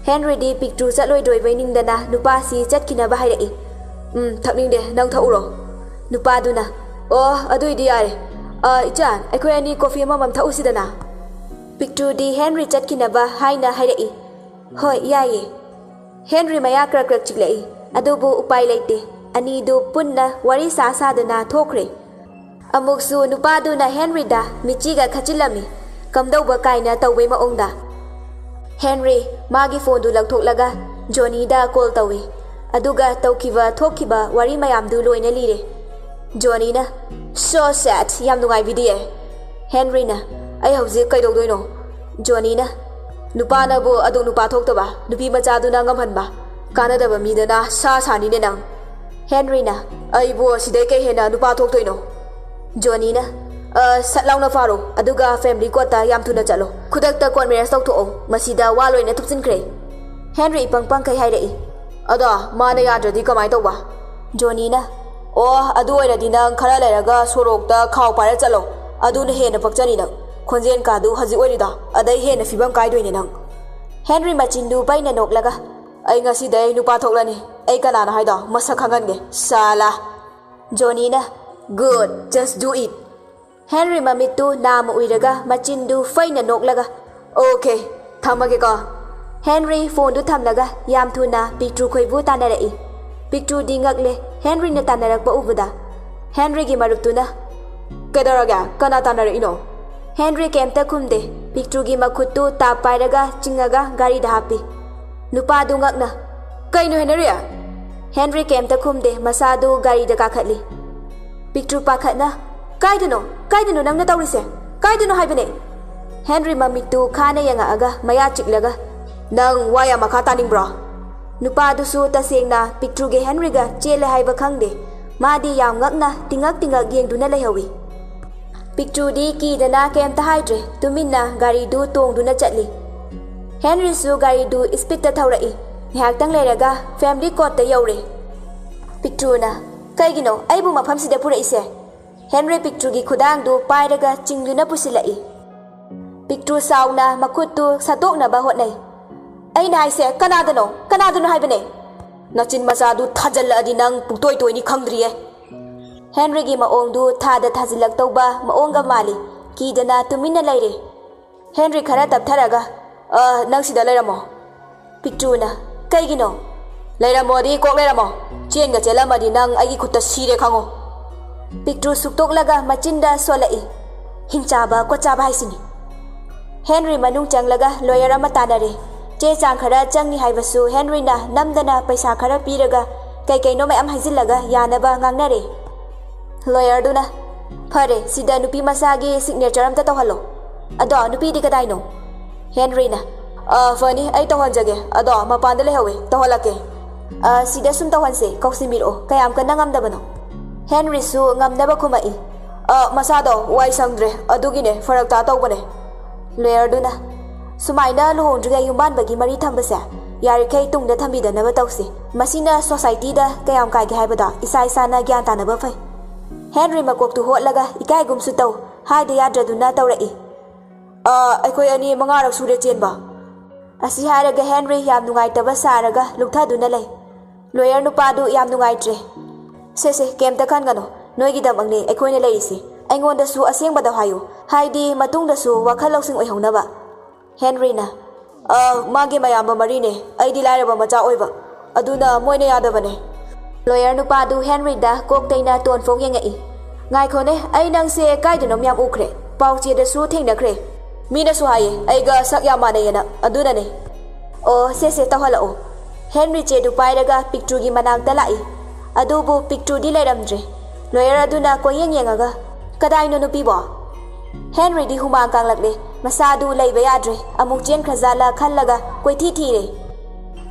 ꯍꯦꯟꯔꯤꯗꯤ ꯄꯤꯛꯇ꯭ꯔꯨ ꯆꯠꯂꯣꯏꯗ꯭ꯔꯣꯏꯕꯩ ꯅꯤꯡꯗꯅ ꯅꯨꯄꯥꯁꯤ ꯆꯠꯈꯤꯅꯕ ꯍꯥꯏꯔꯛꯏ꯫ "ꯎꯝ, ꯊꯛꯅꯤꯡꯗꯦ, ꯅꯪ ꯊꯛꯎꯔꯣ꯫" ꯅꯨꯄꯥꯗꯨꯅ, "ꯑꯣ, ꯑꯗꯨꯏꯗꯤ ꯌꯥꯔꯦ꯫ ꯑ, ꯏꯆꯥꯟ, ꯑꯩꯈꯣꯏ ꯑꯅꯤ ꯀꯣꯐꯤ ꯑꯃꯃꯝ ꯊꯛꯎꯁꯤꯗꯅ?" ꯄꯤꯛꯇ꯭ꯔꯨꯗꯤ ꯍꯦꯟꯔꯤ ꯆꯠꯈꯤꯅꯕ ꯍꯥꯏꯅ ꯍꯥꯏꯔꯛꯏ꯫ "ꯍꯣꯏ, ꯌꯥꯏꯌꯦ꯫" ꯍꯦꯟꯔꯤ ꯃꯌꯥ ꯀ꯭ꯔꯛ ꯀ꯭ꯔꯛ ꯆꯤꯛꯂꯛꯏ, ꯑꯗꯨꯕꯨ ꯎꯄꯥꯏ ꯂꯩꯇꯦ꯫ ꯑꯅꯤꯗꯨ ꯄꯨꯟꯅ ꯋꯥꯔꯤ ꯁꯥ ꯁꯥꯗꯨꯅ ꯊꯣꯛꯈ꯭ꯔꯦ꯫ ꯑꯃꯨꯛꯁꯨ ꯅꯨꯄꯥꯗꯨꯅ ꯍꯦꯟꯔꯤꯗ ꯃꯤꯠꯆꯤꯒ ꯈꯠꯆꯤꯜꯂꯝꯃꯤ, ꯀꯝꯗꯧꯕ ꯀꯥꯏꯅ ꯇꯧꯕꯩ ꯃꯑꯣꯡꯗ꯫ ꯍꯦꯟꯔꯤ ꯃꯥꯒꯤ ꯐꯣꯟꯗꯨ ꯂꯧꯊꯣꯛꯂꯒ ꯖꯣꯅꯤꯗ ꯀꯣꯜ ꯇꯧꯏ, ꯑꯗꯨꯒ ꯇꯧꯈꯤꯕ ꯊꯣꯛꯈꯤꯕ ꯋꯥꯔꯤ ꯃꯌꯥꯝꯗꯨ ꯂꯣꯏꯅ ꯂꯤꯔꯦ꯫ ꯖꯣꯅꯤꯅ, "So sad, ꯌꯥꯝ ꯅꯨꯡꯉꯥꯏꯕꯤꯗꯤꯌꯦ꯫" ꯍꯦꯟꯔꯤꯅ, "ꯑꯩ ꯍꯧꯖꯤꯛ ꯀꯩꯗꯧꯗꯣꯏꯅꯣ?" ꯖꯣꯅꯤꯅ, ꯅꯨꯄꯥꯅꯕꯨ ꯑꯗꯨꯛ ꯅꯨꯄꯥ ꯊꯣꯛꯇꯕ, ꯅꯨꯄꯤ ꯃꯆꯥꯗꯨꯅ ꯉꯝꯍꯟꯕ꯫ ꯀꯥꯟꯅꯗꯕ ꯃꯤꯗꯅ ꯁꯥ ꯁꯥꯅꯤꯅꯦ ꯅꯪ꯫ ꯍꯦꯟꯔꯤꯅ, ꯑꯩꯕꯨ ꯁꯤꯗꯩ ꯀꯩ ꯍꯦꯟꯅ ꯅꯨꯄꯥ ꯊꯣꯛꯇꯣꯏꯅꯣ? ꯖꯣꯅꯤꯅ, "ꯑ, ꯁꯠ ꯂꯥꯎꯅ ꯐꯥꯔꯣ, ꯑꯗꯨꯒ ꯐꯦꯃꯤꯂꯤ ꯀꯣꯔꯠꯇ ꯌꯥꯝ ꯊꯨꯅ ꯆꯠꯂꯣ꯫ ꯈꯨꯗꯛꯇ ꯀꯣꯔꯠ ꯃꯦꯔꯦꯖ ꯇꯧꯊꯣꯛꯑꯣ, ꯃꯁꯤꯗ ꯋꯥ ꯂꯣꯏꯅ ꯊꯨꯞꯆꯤꯟꯈ꯭ꯔꯦ"꯫ ꯍꯦꯟꯔꯤ ꯏꯄꯪ ꯄꯪꯈꯩ ꯍꯥꯏꯔꯛꯏ, "ꯑꯗꯣ ꯃꯥꯅ ꯌꯥꯗ꯭ꯔꯗꯤ ꯀꯃꯥꯏ ꯇꯧꯕ?" ꯖꯣꯅꯤꯅ, "ꯑꯣ, ꯑꯗꯨ ꯑꯣꯏꯔꯗꯤ ꯅꯪ ꯈꯔ ꯂꯩꯔꯒ ꯁꯣꯔꯣꯛꯇ ꯈꯥꯎ ꯄꯥꯏꯔ ꯆꯠꯂꯣ, ꯑꯗꯨꯅ ꯍꯦꯟꯅ ꯄꯛꯆꯅꯤ ꯅꯪ꯫ ꯈꯣꯟꯖꯦꯜ ꯀꯥꯗꯨ ꯍꯧꯖꯤꯛ ꯑꯣꯏꯔꯤꯗꯣ, ꯑꯗꯩ ꯍꯦꯟꯅ ꯐꯤꯕꯝ ꯀꯥꯏꯗꯣꯏꯅꯦ ꯅꯪ"꯫ ꯍꯦꯟꯔꯤ ꯃꯆꯤꯟꯗꯨ ꯄꯩꯅ ꯅꯣꯛꯂꯒ, "ꯑꯩ ꯉꯁꯤꯗꯩ ꯅꯨꯄꯥ ꯊꯣꯛꯂꯅꯤ꯫ ꯑꯩ ꯀꯅꯥꯅꯣ ꯍꯥꯏꯗꯣ ꯃꯁꯛ ꯈꯪꯍꯟꯒꯦ, ꯁꯥꯂꯥ"꯫ ꯖꯣꯅꯤꯅ, "Good, just do it"꯫ Henry ꯃꯃꯤꯠꯇꯨ ꯅꯥꯝꯃ ꯎꯏꯔꯒ ꯃꯆꯤꯟꯗꯨ ꯐꯩꯅ ꯅꯣꯛꯂꯒ, "Okay, ꯊꯝꯃꯒꯦꯀꯣ"꯫ ꯍꯦꯟꯔꯤ ꯐꯣꯟꯗꯨ ꯊꯝꯂꯒ ꯌꯥꯝ ꯊꯨꯅ ꯄꯤꯛꯇ꯭ꯔꯨ ꯈꯣꯏꯕꯨ ꯇꯥꯟꯅꯔꯛꯏ꯫ ꯄꯤꯛꯇ꯭ꯔꯨꯗꯤ ꯉꯛꯂꯦ ꯍꯦꯟꯔꯤꯅ ꯇꯥꯟꯅꯔꯛꯄ ꯎꯕꯗ꯫ ꯍꯦꯟꯔꯤꯒꯤ ꯃꯔꯨꯞꯇꯨꯅ, "ꯀꯩꯗꯧꯔꯒꯦ? ꯀꯅꯥ ꯇꯥꯟꯅꯔꯛꯏꯅꯣ?" ꯍꯦꯟꯔꯤ ꯀꯩꯝꯇ ꯈꯨꯝꯗꯦ꯫ ꯄꯤꯛꯇ꯭ꯔꯨꯒꯤ ꯃꯈꯨꯠꯇꯨ ꯇꯥꯞ ꯄꯥꯏꯔꯒ ꯆꯤꯡꯉꯒ ꯒꯥꯔꯤꯗ ꯍꯥꯞꯄꯤ꯫ ꯅꯨꯄꯥꯗꯨ ꯉꯛꯅ, "ꯀꯩꯅꯣ ꯍꯦꯟꯔꯤ?" ꯍꯦꯟꯔꯤ ꯀꯩꯝꯇ ꯈꯨꯝꯗꯦ, ꯃꯁꯥꯗꯨ ꯒꯥꯔꯤꯗ ꯀꯥꯈꯠꯂꯤ꯫ ꯄꯤꯛꯇ꯭ꯔꯨ ꯄꯥꯈꯠꯅ, "ꯀꯥꯏꯗꯅꯣ? ꯀꯥꯏꯗꯅꯣ ꯅꯪꯅ ꯇꯧꯔꯤꯁꯦ? ꯀꯥꯏꯗꯅꯣ ꯍꯥꯏꯕꯅꯦ?" ꯍꯦꯟꯔꯤ ꯃꯃꯤꯠꯇꯨ ꯈꯥꯅ ꯌꯦꯡꯉꯛꯑꯒ ꯃꯌꯥ ꯆꯤꯛꯂꯒ, "ꯅꯪ ꯋꯥ ꯌꯥꯝ ꯃꯈꯥ ꯇꯥꯅꯤꯡꯕ꯭ꯔꯣ?" ꯅꯨꯄꯥꯗꯨꯁꯨ ꯇꯁꯦꯡꯅ ꯄꯤꯛꯇ꯭ꯔꯨꯒꯤ ꯍꯦꯟꯔꯤꯒ ꯆꯦꯜꯂꯦ ꯍꯥꯏꯕ ꯈꯪꯗꯦ꯫ ꯃꯥꯗꯤ ꯌꯥꯝ ꯉꯛꯅ ꯇꯤꯡꯉꯛ ꯇꯤꯡꯉꯛ ꯌꯦꯡꯗꯨꯅ ꯂꯩꯍꯧꯏ꯫ ꯄꯤꯛꯇ꯭ꯔꯨꯗꯤ ꯀꯤꯗꯅ ꯀꯩꯝꯇ ꯍꯥꯏꯗ꯭ꯔꯦ, ꯇꯨꯃꯤꯟꯅ ꯒꯥꯔꯤꯗꯨ ꯇꯣꯡꯗꯨꯅ ꯆꯠꯂꯤ꯫ ꯍꯦꯟꯔꯤꯁꯨ ꯒꯥꯔꯤꯗꯨ ꯏꯁꯄꯤꯠꯇ ꯊꯧꯔꯛꯏ꯫ ꯉꯥꯏꯍꯥꯛꯇꯪ ꯂꯩꯔꯒ ꯐꯦꯃꯤꯂꯤ ꯀꯣꯔꯠꯇ ꯌꯧꯔꯦ꯫ ꯄꯤꯛꯇ꯭ꯔꯨꯅ, "ꯀꯩꯒꯤꯅꯣ ꯑꯩꯕꯨ ꯃꯐꯝꯁꯤꯗ ꯄꯨꯔꯛꯏꯁꯦ?" ꯍꯦꯟꯔꯤ ꯄꯤꯛꯇ꯭ꯔꯨꯒꯤ ꯈꯨꯗꯥꯡꯗꯨ ꯄꯥꯏꯔꯒ ꯆꯤꯡꯗꯨꯅ ꯄꯨꯁꯤꯜꯂꯛꯏ꯫ ꯄꯤꯛꯇ꯭ꯔꯨ ꯁꯥꯎꯅ ꯃꯈꯨꯠꯇꯨ ꯁꯠꯇꯣꯛꯅꯕ ꯍꯣꯠꯅꯩ꯫ "ꯑꯩꯅ ꯍꯥꯏꯁꯦ ꯀꯅꯥꯗꯅꯣ? ꯀꯅꯥꯗꯅꯣ ꯍꯥꯏꯕꯅꯦ?" "ꯅꯆꯤꯟ ꯃꯆꯥꯗꯨ ꯊꯥꯖꯤꯜꯂꯛꯑꯗꯤ ꯅꯪ ꯄꯨꯡꯇꯣꯏ ꯇꯣꯏꯅꯤ ꯈꯪꯗ꯭ꯔꯤꯌꯦ"꯫ ꯍꯦꯟꯔꯤꯒꯤ ꯃꯑꯣꯡꯗꯨ ꯊꯥꯗ ꯊꯥꯖꯤꯜꯂꯛꯇꯧꯕ ꯃꯑꯣꯡꯒ ꯃꯥꯜꯂꯤ꯫ ꯀꯤꯗꯅ ꯇꯨꯃꯤꯟꯅ ꯂꯩꯔꯦ꯫ ꯍꯦꯟꯔꯤ ꯈꯔ ꯇꯞꯊꯔꯒ, "ꯑ, ꯅꯪ ꯁꯤꯗ ꯂꯩꯔꯝꯃꯣ"꯫ ꯄꯤꯛꯇ꯭ꯔꯨꯅ, "ꯀꯩꯒꯤꯅꯣ?" "ꯂꯩꯔꯝꯃꯣꯗꯤ ꯀꯣꯛ ꯂꯩꯔꯝꯃꯣ꯫ ꯆꯦꯟꯒ ꯆꯦꯜꯂꯝꯃꯗꯤ ꯅꯪ ꯑꯩꯒꯤ ꯈꯨꯠꯇ ꯁꯤꯔꯦ ꯈꯪꯉꯣ"꯫ ꯄꯤꯛꯇ꯭ꯔꯨ ꯁꯨꯛꯇꯣꯛꯂꯒ ꯃꯆꯤꯟꯗ ꯁꯣꯜꯂꯛꯏ꯫ ꯍꯤꯡꯆꯥꯕ ꯀꯣꯠꯆꯥꯕ ꯍꯥꯏꯁꯤꯅꯤ꯫ ꯍꯦꯟꯔꯤ ꯃꯅꯨꯡ ꯆꯪꯂꯒ ꯂꯣꯌꯔ ꯑꯃ ꯇꯥꯟꯅꯔꯦ꯫ ꯆꯦ ꯆꯥꯡ ꯈꯔ ꯆꯪꯏ ꯍꯥꯏꯕꯁꯨ ꯍꯦꯟꯔꯤꯅ ꯅꯝꯗꯅ ꯄꯩꯁꯥ ꯈꯔ ꯄꯤꯔꯒ ꯀꯩ ꯀꯩꯅꯣ ꯃꯌꯥꯝ ꯍꯩꯖꯤꯜꯂꯒ ꯌꯥꯅꯕ ꯉꯥꯡꯅꯔꯦ꯫ ꯂꯣꯌꯔꯗꯨꯅ, "ꯐꯔꯦ, ꯁꯤꯗ ꯅꯨꯄꯤ ꯃꯆꯥꯒꯤ ꯁꯤꯒꯅꯦꯆꯔ ꯑꯝꯇ ꯇꯧꯍꯜꯂꯣ꯫ ꯑꯗꯣ ꯅꯨꯄꯤꯗꯤ ꯀꯗꯥꯏꯅꯣ?" ꯍꯦꯟꯔꯤꯅ, ꯑ, ꯐꯅꯤ, ꯑꯩ ꯇꯧꯍꯟꯖꯒꯦ꯫ ꯑꯗꯣ ꯃꯄꯥꯟꯗ ꯂꯩꯍꯧꯋꯦ, ꯇꯧꯍꯜꯂꯛꯀꯦ꯫ ꯑ, ꯁꯤꯗ ꯁꯨꯝ ꯇꯧꯍꯟꯁꯦ, ꯀꯧꯁꯤꯟꯕꯤꯔꯛꯑꯣ, ꯀꯌꯥꯝ ꯀꯟꯅ ꯉꯝꯗꯕꯅꯣ? ꯍꯦꯟꯔꯤꯁꯨ ꯉꯝꯅꯕ ꯈꯨꯝꯃꯛꯏ꯫ "ꯑ, ꯃꯁꯥꯗꯣ ꯋꯥꯏ ꯁꯪꯗ꯭ꯔꯦ, ꯑꯗꯨꯒꯤꯅꯦ, ꯐꯔꯛ ꯇꯥ ꯇꯧꯕꯅꯦ꯫" ꯂꯣꯌꯔꯗꯨꯅ, "ꯁꯨꯃꯥꯏꯅ ꯂꯨꯍꯣꯡꯗ꯭ꯔꯤꯉꯩ ꯌꯨꯝꯕꯥꯟꯕꯒꯤ ꯃꯔꯤ ꯊꯝꯕꯁꯦ ꯌꯥꯔꯤꯈꯩ ꯇꯨꯡꯗ ꯊꯝꯕꯤꯗꯅꯕ ꯇꯧꯁꯤ꯫ ꯃꯁꯤꯅ ꯁꯣꯁꯥꯏꯇꯤꯗ ꯀꯌꯥꯝ ꯀꯥꯏꯒꯦ ꯍꯥꯏꯕꯗꯣ ꯏꯁꯥ ꯏꯁꯥꯅ ꯒ꯭ꯌꯥꯟ ꯇꯥꯅꯕ ꯐꯩ꯫" ꯍꯦꯟꯔꯤ ꯃꯀꯣꯛꯇꯨ ꯍꯣꯠꯂꯒ ꯏꯀꯥꯏꯒꯨꯝꯁꯨ ꯇꯧ, ꯍꯥꯏꯗ ꯌꯥꯗ꯭ꯔꯗꯨꯅ ꯇꯧꯔꯛꯏ꯫ "ꯑ, ꯑꯩꯈꯣꯏ ꯑꯅꯤ ꯃꯉꯥꯔꯛ ꯁꯨꯔꯦ ꯆꯦꯟꯕ꯫" ꯑꯁꯤ ꯍꯥꯏꯔꯒ ꯍꯦꯟꯔꯤ ꯌꯥꯝ ꯅꯨꯡꯉꯥꯏꯇꯕ ꯁꯥꯔꯒ ꯂꯨꯞꯊꯗꯨꯅ ꯂꯩ꯫ ꯂꯣꯌꯔ ꯅꯨꯄꯥꯗꯨ ꯌꯥꯝ ꯅꯨꯡꯉꯥꯏꯇ꯭ꯔꯦ꯫ "ꯁꯦ, ꯁꯦ, ꯀꯩꯝꯇ ꯈꯟꯒꯅꯨ꯫ ꯅꯣꯏꯒꯤꯗꯃꯛꯅꯦ ꯑꯩꯈꯣꯏꯅ ꯂꯩꯔꯤꯁꯦ꯫ ꯑꯩꯉꯣꯟꯗꯁꯨ ꯑꯁꯦꯡꯕꯗꯣ ꯍꯥꯏꯌꯨ, ꯍꯥꯏꯗꯤ ꯃꯇꯨꯡꯗꯁꯨ ꯋꯥꯈꯜ ꯂꯧꯁꯤꯡ ꯑꯣꯏꯍꯧꯅꯕ꯫" ꯍꯦꯟꯔꯤꯅ, "ꯑ, ꯃꯥꯒꯤ ꯃꯌꯥꯝꯕ ꯃꯔꯤꯅꯦ꯫ ꯑꯩꯗꯤ ꯂꯥꯏꯔꯕ ꯃꯆꯥ ꯑꯣꯏꯕ, ꯑꯗꯨꯅ ꯃꯣꯏꯅ ꯌꯥꯗꯕꯅꯦ꯫" ꯂꯣꯌꯔ ꯅꯨꯄꯥꯗꯨ ꯍꯦꯟꯔꯤꯗ ꯀꯣꯛ ꯇꯩꯅ ꯇꯣꯟꯐꯧ ꯌꯦꯡꯉꯛꯏ꯫ "ꯉꯥꯏꯈꯣꯅꯦ, ꯑꯩ ꯅꯪꯁꯦ ꯀꯥꯏꯗꯅꯣꯝ ꯌꯥꯝ ꯎꯈ꯭ꯔꯦ꯫ ꯄꯥꯎ ꯆꯦꯗꯁꯨ ꯊꯦꯡꯅꯈ꯭ꯔꯦ꯫ ꯃꯤꯅꯁꯨ ꯍꯥꯏꯌꯦ ꯑꯩꯒ ꯁꯛ ꯌꯥꯝ ꯃꯥꯟꯅꯩꯌꯦꯅ, ꯑꯗꯨꯅꯅꯦ꯫" "ꯑꯣ, ꯁꯦ, ꯁꯦ, ꯇꯧꯍꯜꯂꯛꯑꯣ꯫" ꯍꯦꯟꯔꯤ ꯆꯦꯗꯨ ꯄꯥꯏꯔꯒ ꯄꯤꯛꯇ꯭ꯔꯨꯒꯤ ꯃꯅꯥꯛꯇ ꯂꯥꯛꯏ꯫ ꯑꯗꯨꯕꯨ ꯄꯤꯛꯇ꯭ꯔꯨꯗꯤ ꯂꯩꯔꯝꯗ꯭ꯔꯦ꯫ ꯂꯣꯌꯔ ꯑꯗꯨꯅ ꯀꯣꯏꯌꯦꯡ ꯌꯦꯡꯉꯒ, "ꯀꯗꯥꯏꯅꯣ ꯅꯨꯄꯤꯕꯣ?" ꯍꯦꯟꯔꯤꯗꯤ ꯍꯨꯃꯥꯡ ꯀꯥꯡꯂꯛꯂꯦ꯫ ꯃꯁꯥꯗꯨ ꯂꯩꯕ ꯌꯥꯗ꯭ꯔꯦ꯫ ꯑꯃꯨꯛ ꯆꯦꯟꯈ꯭ꯔꯖꯥꯠꯂ ꯈꯜꯂꯒ ꯀꯣꯏꯊꯤ ꯊꯤꯔꯦ꯫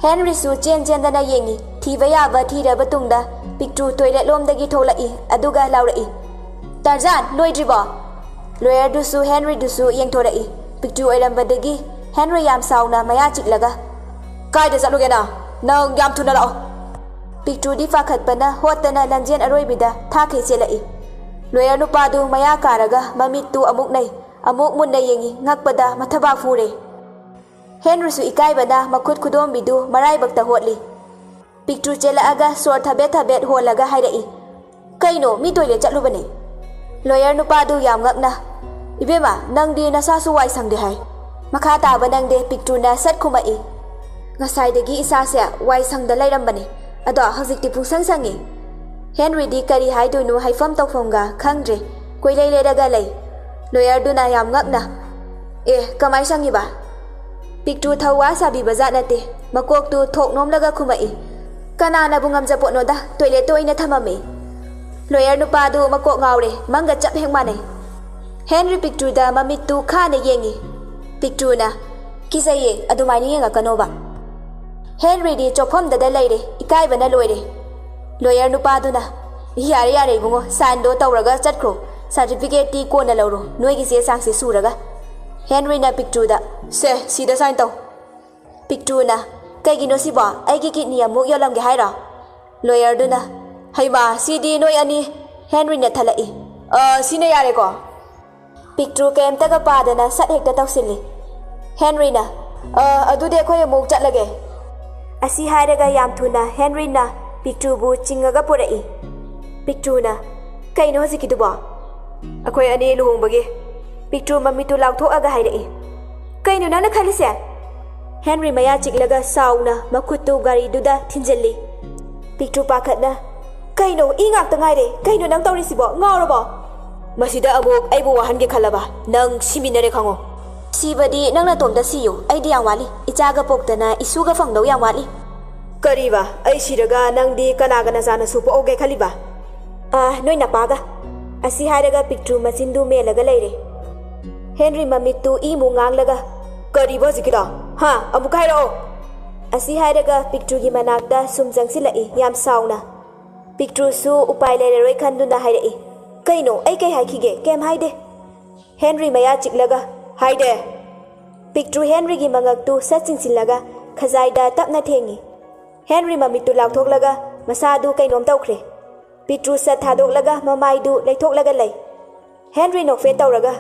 ꯍꯦꯟꯔꯤꯁꯨ ꯆꯦꯟ ꯆꯦꯟꯗꯅ ꯌꯦꯡꯉꯤ꯫ ꯊꯤꯕ ꯌꯥꯕ ꯊꯤꯔꯕ ꯇꯨꯡꯗ ꯄꯤꯛꯇ꯭ꯔꯨ ꯇꯣꯏꯂꯦꯠ ꯂꯣꯝꯗꯒꯤ ꯊꯣꯛꯂꯛꯏ, ꯑꯗꯨꯒ ꯂꯥꯎꯔꯛꯏ, "ꯇꯔꯖꯥꯟ, ꯂꯣꯏꯗ꯭ꯔꯤꯕꯣ?" ꯂꯣꯌꯔꯗꯨꯁꯨ ꯍꯦꯟꯔꯤꯗꯨꯁꯨ ꯌꯦꯡꯊꯣꯔꯛꯏ꯫ ꯄꯤꯛꯇ꯭ꯔꯨ ꯑꯣꯏꯔꯝꯕꯗꯒꯤ ꯍꯦꯟꯔꯤ ꯌꯥꯝ ꯁꯥꯎꯅ ꯃꯌꯥ ꯆꯤꯛꯂꯒ, "ꯀꯥꯏꯗ ꯆꯠꯂꯨꯒꯦ ꯅꯪ? ꯅꯪ ꯌꯥꯝ ꯊꯨꯅ ꯂꯥꯛꯑꯣ!" ꯄꯤꯛꯇ꯭ꯔꯨꯗꯤ ꯄꯥꯈꯠꯄꯅ ꯍꯣꯠꯇꯅ ꯂꯝꯖꯦꯟ ꯑꯔꯣꯏꯕꯤꯗ ꯊꯥꯈꯩ ꯆꯦꯜꯂꯛꯏ꯫ ꯂꯣꯌꯔ ꯅꯨꯄꯥꯗꯨ ꯃꯌꯥ ꯀꯥꯔꯒ ꯃꯃꯤꯠꯇꯨ ꯑꯃꯨꯛ ꯅꯩ, ꯑꯃꯨꯛ ꯃꯨꯟꯅ ꯌꯦꯡꯉꯤ, ꯉꯛꯄꯗ ꯃꯊꯕꯥꯛ ꯐꯨꯔꯦ꯫ ꯍꯦꯟꯔꯤꯁꯨ ꯏꯀꯥꯏꯕꯅ ꯃꯈꯨꯠ ꯈꯨꯗꯣꯝꯕꯤꯗꯨ ꯃꯔꯥꯏꯕꯛꯇ ꯍꯣꯠꯂꯤ꯫ ꯄꯤꯛꯇ꯭ꯔꯨ ꯆꯦꯜꯂꯛꯑꯒ ꯁꯣꯔ ꯊꯕꯦꯠ ꯊꯕꯦꯠ ꯍꯣꯜꯂꯒ ꯍꯥꯏꯔꯛꯏ, "ꯀꯩꯅꯣ, ꯃꯤ ꯇꯣꯏꯂꯦꯠ ꯆꯠꯂꯨꯕꯅꯦ?" ꯂꯣꯌꯔ ꯅꯨꯄꯥꯗꯨ ꯌꯥꯝ ꯉꯛꯅ, "ꯏꯕꯦꯝꯃ, ꯅꯪꯗꯤ ꯅꯁꯥꯁꯨ ꯋꯥꯏ ꯁꯪꯗꯦ ꯍꯥꯏ꯫" ꯃꯈꯥ ꯇꯥꯕ ꯅꯪꯗꯦ꯫ ꯄꯤꯛꯇ꯭ꯔꯨꯅ ꯁꯠ ꯈꯨꯝꯃꯛꯏ, "ꯉꯁꯥꯏꯗꯒꯤ ꯏꯁꯥꯁꯦ ꯋꯥꯏ ꯁꯪꯗ ꯂꯩꯔꯝꯕꯅꯦ, ꯑꯗꯣ ꯍꯧꯖꯤꯛꯇꯤ ꯄꯨꯡꯁꯪ ꯁꯪꯉꯤ꯫" ꯍꯦꯟꯔꯤꯗꯤ ꯀꯔꯤ ꯍꯥꯏꯗꯣꯏꯅꯣ, ꯍꯥꯏꯐꯝ ꯇꯧꯐꯝꯒ ꯈꯪꯗ꯭ꯔꯦ꯫ ꯀꯣꯏꯂꯩ ꯂꯩꯔꯒ ꯂꯩ꯫ ꯂꯣꯌꯔꯗꯨꯅ ꯌꯥꯝ ꯉꯛꯅ, "ꯑꯦ, ꯀꯃꯥꯏ ꯁꯪꯉꯤꯕ?" ꯄꯤꯛꯇ꯭ꯔꯨ ꯊꯧꯋꯥ ꯁꯥꯕꯤꯕ ꯖꯥꯠ ꯅꯠꯇꯦ꯫ ꯃꯀꯣꯛꯇꯨ ꯊꯣꯛ ꯅꯣꯝꯂꯒ ꯈꯨꯝꯃꯛꯏ, "ꯀꯅꯥꯅꯕꯨ ꯉꯝꯖꯄꯣꯠꯅꯣꯗ, ꯇꯣꯏꯂꯦꯠꯇ ꯑꯣꯏꯅ ꯊꯝꯃꯝꯃꯤ꯫" ꯂꯣꯌꯔ ꯅꯨꯄꯥꯗꯨ ꯃꯀꯣꯛ ꯉꯥꯎꯔꯦ, ꯃꯪꯒ ꯆꯞ ꯍꯦꯛ ꯃꯥꯟꯅꯩ꯫ ꯍꯦꯟꯔꯤ ꯄꯤꯛꯇ꯭ꯔꯨꯗ ꯃꯃꯤꯠꯇꯨ ꯈꯥꯅ ꯌꯦꯡꯉꯤ꯫ ꯄꯤꯛꯇ꯭ꯔꯨꯅ, ꯀꯤꯖꯩꯌꯦ, ꯑꯗꯨꯃꯥꯏꯅ ꯌꯦꯡꯉꯛꯀꯅꯣꯕ꯫ ꯍꯦꯟꯔꯤꯗꯤ ꯆꯣꯞꯐꯝꯗꯗ ꯂꯩꯔꯦ, ꯏꯀꯥꯏꯕꯅ ꯂꯣꯏꯔꯦ꯫ ꯂꯣꯌꯔ ꯅꯨꯄꯥꯗꯨꯅ, "ꯌꯥꯔꯦ, ꯌꯥꯔꯦ ꯏꯕꯨꯡꯉꯣ, ꯁꯥꯏꯟꯗꯣ ꯇꯧꯔꯒ ꯆꯠꯈ꯭ꯔꯣ, ꯁꯥꯔꯇꯤꯐꯤꯀꯦꯠꯇꯤ ꯀꯣꯟꯅ ꯂꯧꯔꯣ, ꯅꯣꯏꯒꯤ ꯆꯦ ꯆꯥꯡꯁꯦ ꯁꯨꯔꯒ"꯫ ꯍꯦꯟꯔꯤꯅ ꯄꯤꯛꯇ꯭ꯔꯨꯗ, "ꯁꯦ, ꯁꯤꯗ ꯁꯥꯏꯟ ꯇꯧ"꯫ ꯄꯤꯛꯇ꯭ꯔꯨꯅ, "ꯀꯩꯒꯤꯅꯣ ꯁꯤꯕꯣ? ꯑꯩꯒꯤ ꯀꯤꯠꯅꯤ ꯑꯃꯨꯛ ꯌꯣꯜꯂꯝꯒꯦ ꯍꯥꯏꯔꯣ?" ꯂꯣꯌꯔꯗꯨꯅ, "ꯍꯩꯃꯥ, ꯁꯤꯗꯤ ꯅꯣꯏ ꯑꯅꯤ"꯫ ꯍꯦꯟꯔꯤꯅ ꯊꯠꯂꯛꯏ, "ꯑ, ꯁꯤꯅ ꯌꯥꯔꯦꯀꯣ?" ꯄꯤꯛꯇ꯭ꯔꯨ ꯀꯩꯝꯇꯒ ꯄꯥꯗꯅ ꯁꯠ ꯍꯦꯛꯇ ꯇꯧꯁꯤꯜꯂꯤ꯫ ꯍꯦꯟꯔꯤꯅ, "ꯑ, ꯑꯗꯨꯗꯤ ꯑꯩꯈꯣꯏ ꯑꯃꯨꯛ ꯆꯠꯂꯒꯦ"꯫ ꯑꯁꯤ ꯍꯥꯏꯔꯒ ꯌꯥꯝ ꯊꯨꯅ ꯍꯦꯟꯔꯤꯅ ꯄꯤꯛꯇ꯭ꯔꯨꯕꯨ ꯆꯤꯡꯉꯒ ꯄꯨꯔꯛꯏ꯫ ꯄꯤꯛꯇ꯭ꯔꯨꯅ, "ꯀꯩꯅꯣ ꯍꯧꯖꯤꯛꯀꯤꯗꯨꯕꯣ?" "ꯑꯩꯈꯣꯏ ꯑꯅꯤ ꯂꯨꯍꯣꯡꯕꯒꯤ"꯫ ꯄꯤꯛꯇ꯭ꯔꯨ ꯃꯃꯤꯠꯇꯨ ꯂꯥꯎꯊꯣꯛꯑꯒ ꯍꯥꯏꯔꯛꯏ꯫ "ꯀꯩꯅꯣ ꯅꯪꯅ ꯈꯜꯂꯤꯁꯦ?" ꯍꯦꯟꯔꯤ ꯃꯌꯥ ꯆꯤꯛꯂꯒ ꯁꯥꯎꯅ ꯃꯈꯨꯠꯇꯨ ꯒꯥꯔꯤꯗꯨꯗ ꯊꯤꯟꯖꯤꯜꯂꯤ꯫ ꯄꯤꯛꯇ꯭ꯔꯨ ꯄꯥꯈꯠꯅ, "ꯀꯩꯅꯣ? ꯏ ꯉꯥꯛꯇ ꯉꯥꯏꯔꯦ꯫ ꯀꯩꯅꯣ ꯅꯪ ꯇꯧꯔꯤꯁꯤꯕꯣ? ꯉꯥꯎꯔꯕꯣ?" "ꯃꯁꯤꯗ ꯑꯃꯨꯛ ꯑꯩꯕꯨ ꯋꯥꯍꯟꯒꯦ ꯈꯜꯂꯕ? ꯅꯪ ꯁꯤꯃꯤꯟꯅꯔꯦ ꯈꯪꯉꯣ"꯫ "ꯁꯤꯕꯗꯤ ꯅꯪ ꯅꯇꯣꯝꯇ ꯁꯤꯌꯨ꯫ ꯑꯩꯗꯤ ꯌꯥꯝ ꯋꯥꯠꯂꯤ꯫ ꯏꯆꯥꯒ ꯄꯣꯛꯇꯅ ꯏꯁꯨꯒ ꯐꯪꯗꯧ ꯌꯥꯝ ꯋꯥꯠꯂꯤ"꯫ "ꯀꯔꯤꯕ? ꯑꯩ ꯁꯤꯔꯒ ꯅꯪꯗꯤ ꯀꯅꯥꯒ ꯅꯆꯥꯅꯁꯨ ꯄꯣꯛꯍꯧꯒꯦ ꯈꯜꯂꯤꯕ?" "ꯑꯥ, ꯅꯣꯏ ꯅꯄꯥꯒ"꯫ ꯑꯁꯤ ꯍꯥꯏꯔꯒ ꯄꯤꯛꯇ꯭ꯔꯨ ꯃꯆꯤꯟꯗꯨ ꯃꯦꯜꯂꯒ ꯂꯩꯔꯦ꯫ ꯍꯦꯟꯔꯤ ꯃꯃꯤꯠꯇꯨ ꯏꯃꯨ ꯉꯥꯡꯂꯒ, "ꯀꯔꯤꯕ ꯍꯧꯖꯤꯛꯀꯤꯗꯣ? ꯍꯥ? ꯑꯃꯨꯛꯀ ꯍꯥꯏꯔꯛꯑꯣ"꯫ ꯑꯁꯤ ꯍꯥꯏꯔꯒ ꯄꯤꯛꯇ꯭ꯔꯨꯒꯤ ꯃꯅꯥꯛꯇ ꯁꯨꯝ ꯆꯪꯁꯤꯜꯂꯛꯏ ꯌꯥꯝ ꯁꯥꯎꯅ꯫ ꯄꯤꯛꯇ꯭ꯔꯨꯁꯨ ꯎꯄꯥꯏ ꯂꯩꯔꯔꯣꯏ ꯈꯟꯗꯨꯅ ꯍꯥꯏꯔꯛꯏ, "ꯀꯩꯅꯣ? ꯑꯩ ꯀꯩ ꯍꯥꯏꯈꯤꯒꯦ? ꯀꯩꯝ ꯍꯥꯏꯗꯦ"꯫ ꯍꯦꯟꯔꯤ ꯃꯌꯥ ꯆꯤꯛꯂꯒ, "ꯍꯥꯏꯗꯦ"꯫ ꯄꯤꯛꯇ꯭ꯔꯨ ꯍꯦꯟꯔꯤꯒꯤ ꯃꯉꯛꯇꯨ ꯁꯠ ꯆꯤꯡꯁꯤꯜꯂꯒ ꯈꯖꯥꯏꯗ ꯇꯞꯅ ꯊꯦꯡꯉꯤ꯫ ꯍꯦꯟꯔꯤ ꯃꯃꯤꯠꯇꯨ ꯂꯥꯎꯊꯣꯛꯂꯒ ꯃꯁꯥꯗꯨ ꯀꯩꯅꯣꯝ ꯇꯧꯈ꯭ꯔꯦ꯫ ꯄꯤꯛꯇ꯭ꯔꯨ ꯁꯠ ꯊꯥꯗꯣꯛꯂꯒ ꯃꯃꯥꯏꯗꯨ ꯂꯩꯊꯣꯛꯂꯒ ꯂꯩ꯫ ꯍꯦꯟꯔꯤ ꯅꯣꯛꯐꯦꯠ ꯇꯧꯔꯒ,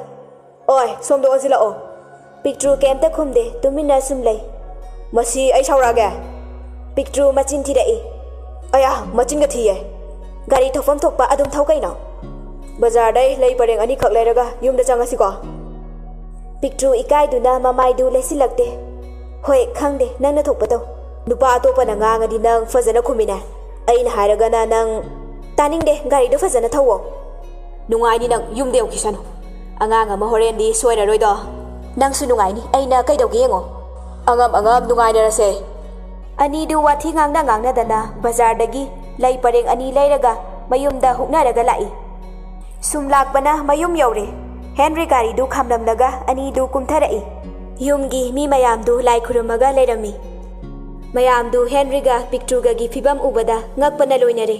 "ꯑꯣꯏ, ꯁꯣꯝꯗ ꯑꯣꯟꯁꯤꯜꯂꯛꯑꯣ"꯫ ꯄꯤꯛꯇ꯭ꯔꯨ ꯀꯩꯝꯇ ꯈꯨꯝꯗꯦ, ꯇꯨꯃꯤꯟꯅ ꯁꯨꯝ ꯂꯩ꯫ "ꯃꯁꯤ ꯑꯩ ꯁꯥꯎꯔꯛꯑꯒꯦ"꯫ ꯄꯤꯛꯇ꯭ꯔꯨ ꯃꯆꯤꯟ ꯊꯤꯔꯛꯏ꯫ "ꯑꯌꯥ, ꯃꯆꯤꯟꯒ ꯊꯤꯌꯦ"꯫ "ꯒꯥꯔꯤ ꯊꯧꯐꯝ ꯊꯣꯛꯄ ꯑꯗꯨꯝ ꯊꯧ ꯀꯩꯅꯣ"꯫ "ꯕꯖꯥꯔꯗꯩ ꯂꯩ ꯄꯔꯦꯡ ꯑꯅꯤꯈꯛ ꯂꯩꯔꯒ ꯌꯨꯝꯗ ꯆꯪꯉꯁꯤꯀꯣ"꯫ ꯄꯤꯛꯇ꯭ꯔꯨ ꯏꯀꯥꯏꯗꯨꯅ ꯃꯃꯥꯏꯗꯨ ꯂꯩꯁꯤꯜꯂꯛꯇꯦ꯫ "ꯍꯣꯏ, ꯈꯪꯗꯦ, ꯅꯪꯅ ꯊꯣꯛꯄ ꯇꯧ"꯫ "ꯅꯨꯄꯥ ꯑꯇꯣꯞꯄꯅ ꯉꯥꯡꯉꯗꯤ ꯅꯪ ꯐꯖꯅ ꯈꯨꯝꯃꯤꯅꯦ, ꯑꯩꯅ ꯍꯥꯏꯔꯒꯅ ꯅꯪ"꯫ "ꯇꯥꯅꯤꯡꯗꯦ, ꯒꯥꯔꯤꯗꯣ ꯐꯖꯅ ꯊꯧꯋꯣ"꯫ "ꯅꯨꯡꯉꯥꯏꯅꯤ ꯅꯪ, ꯌꯨꯝꯗ ꯌꯧꯈꯤꯁꯅꯨ꯫ ꯑꯉꯥꯡ ꯑꯃ ꯍꯣꯔꯦꯟꯗꯤ ꯁꯣꯏꯔꯔꯣꯏꯗꯣ"꯫ "ꯅꯪꯁꯨ ꯅꯨꯡꯉꯥꯏꯅꯤ, ꯑꯩꯅ ꯀꯩꯗꯧꯒꯦ ꯌꯦꯡꯉꯣ"꯫ "ꯑꯉꯝ ꯑꯉꯝ ꯅꯨꯡꯉꯥꯏꯅꯔꯁꯦ"꯫ ꯑꯅꯤꯗꯨ ꯋꯥꯊꯤ ꯉꯥꯡꯅ ꯉꯥꯡꯅꯗꯅ ꯕꯖꯥꯔꯗꯒꯤ ꯂꯩ ꯄꯔꯦꯡ ꯑꯅꯤ ꯂꯩꯔꯒ ꯃꯌꯨꯝꯗ ꯍꯨꯛꯅꯔꯒ ꯂꯥꯛꯏ꯫ ꯁꯨꯝ ꯂꯥꯛꯄꯅ ꯃꯌꯨꯝ ꯌꯧꯔꯦ꯫ ꯍꯦꯟꯔꯤ ꯒꯥꯔꯤꯗꯨ ꯈꯥꯝꯂꯝꯂꯒ ꯑꯅꯤꯗꯨ ꯀꯨꯝꯊꯔꯛꯏ꯫ ꯌꯨꯝꯒꯤ ꯃꯤ ꯃꯌꯥꯝꯗꯨ ꯂꯥꯏ ꯈꯨꯔꯨꯝꯃꯒ ꯂꯩꯔꯝꯃꯤ꯫ ꯃꯌꯥꯝꯗꯨ ꯍꯦꯟꯔꯤꯒ ꯄꯤꯛꯇ꯭ꯔꯨꯒꯒꯤ ꯐꯤꯕꯝ ꯎꯕꯗ ꯉꯛꯄꯅ ꯂꯣꯏꯅꯔꯦ꯫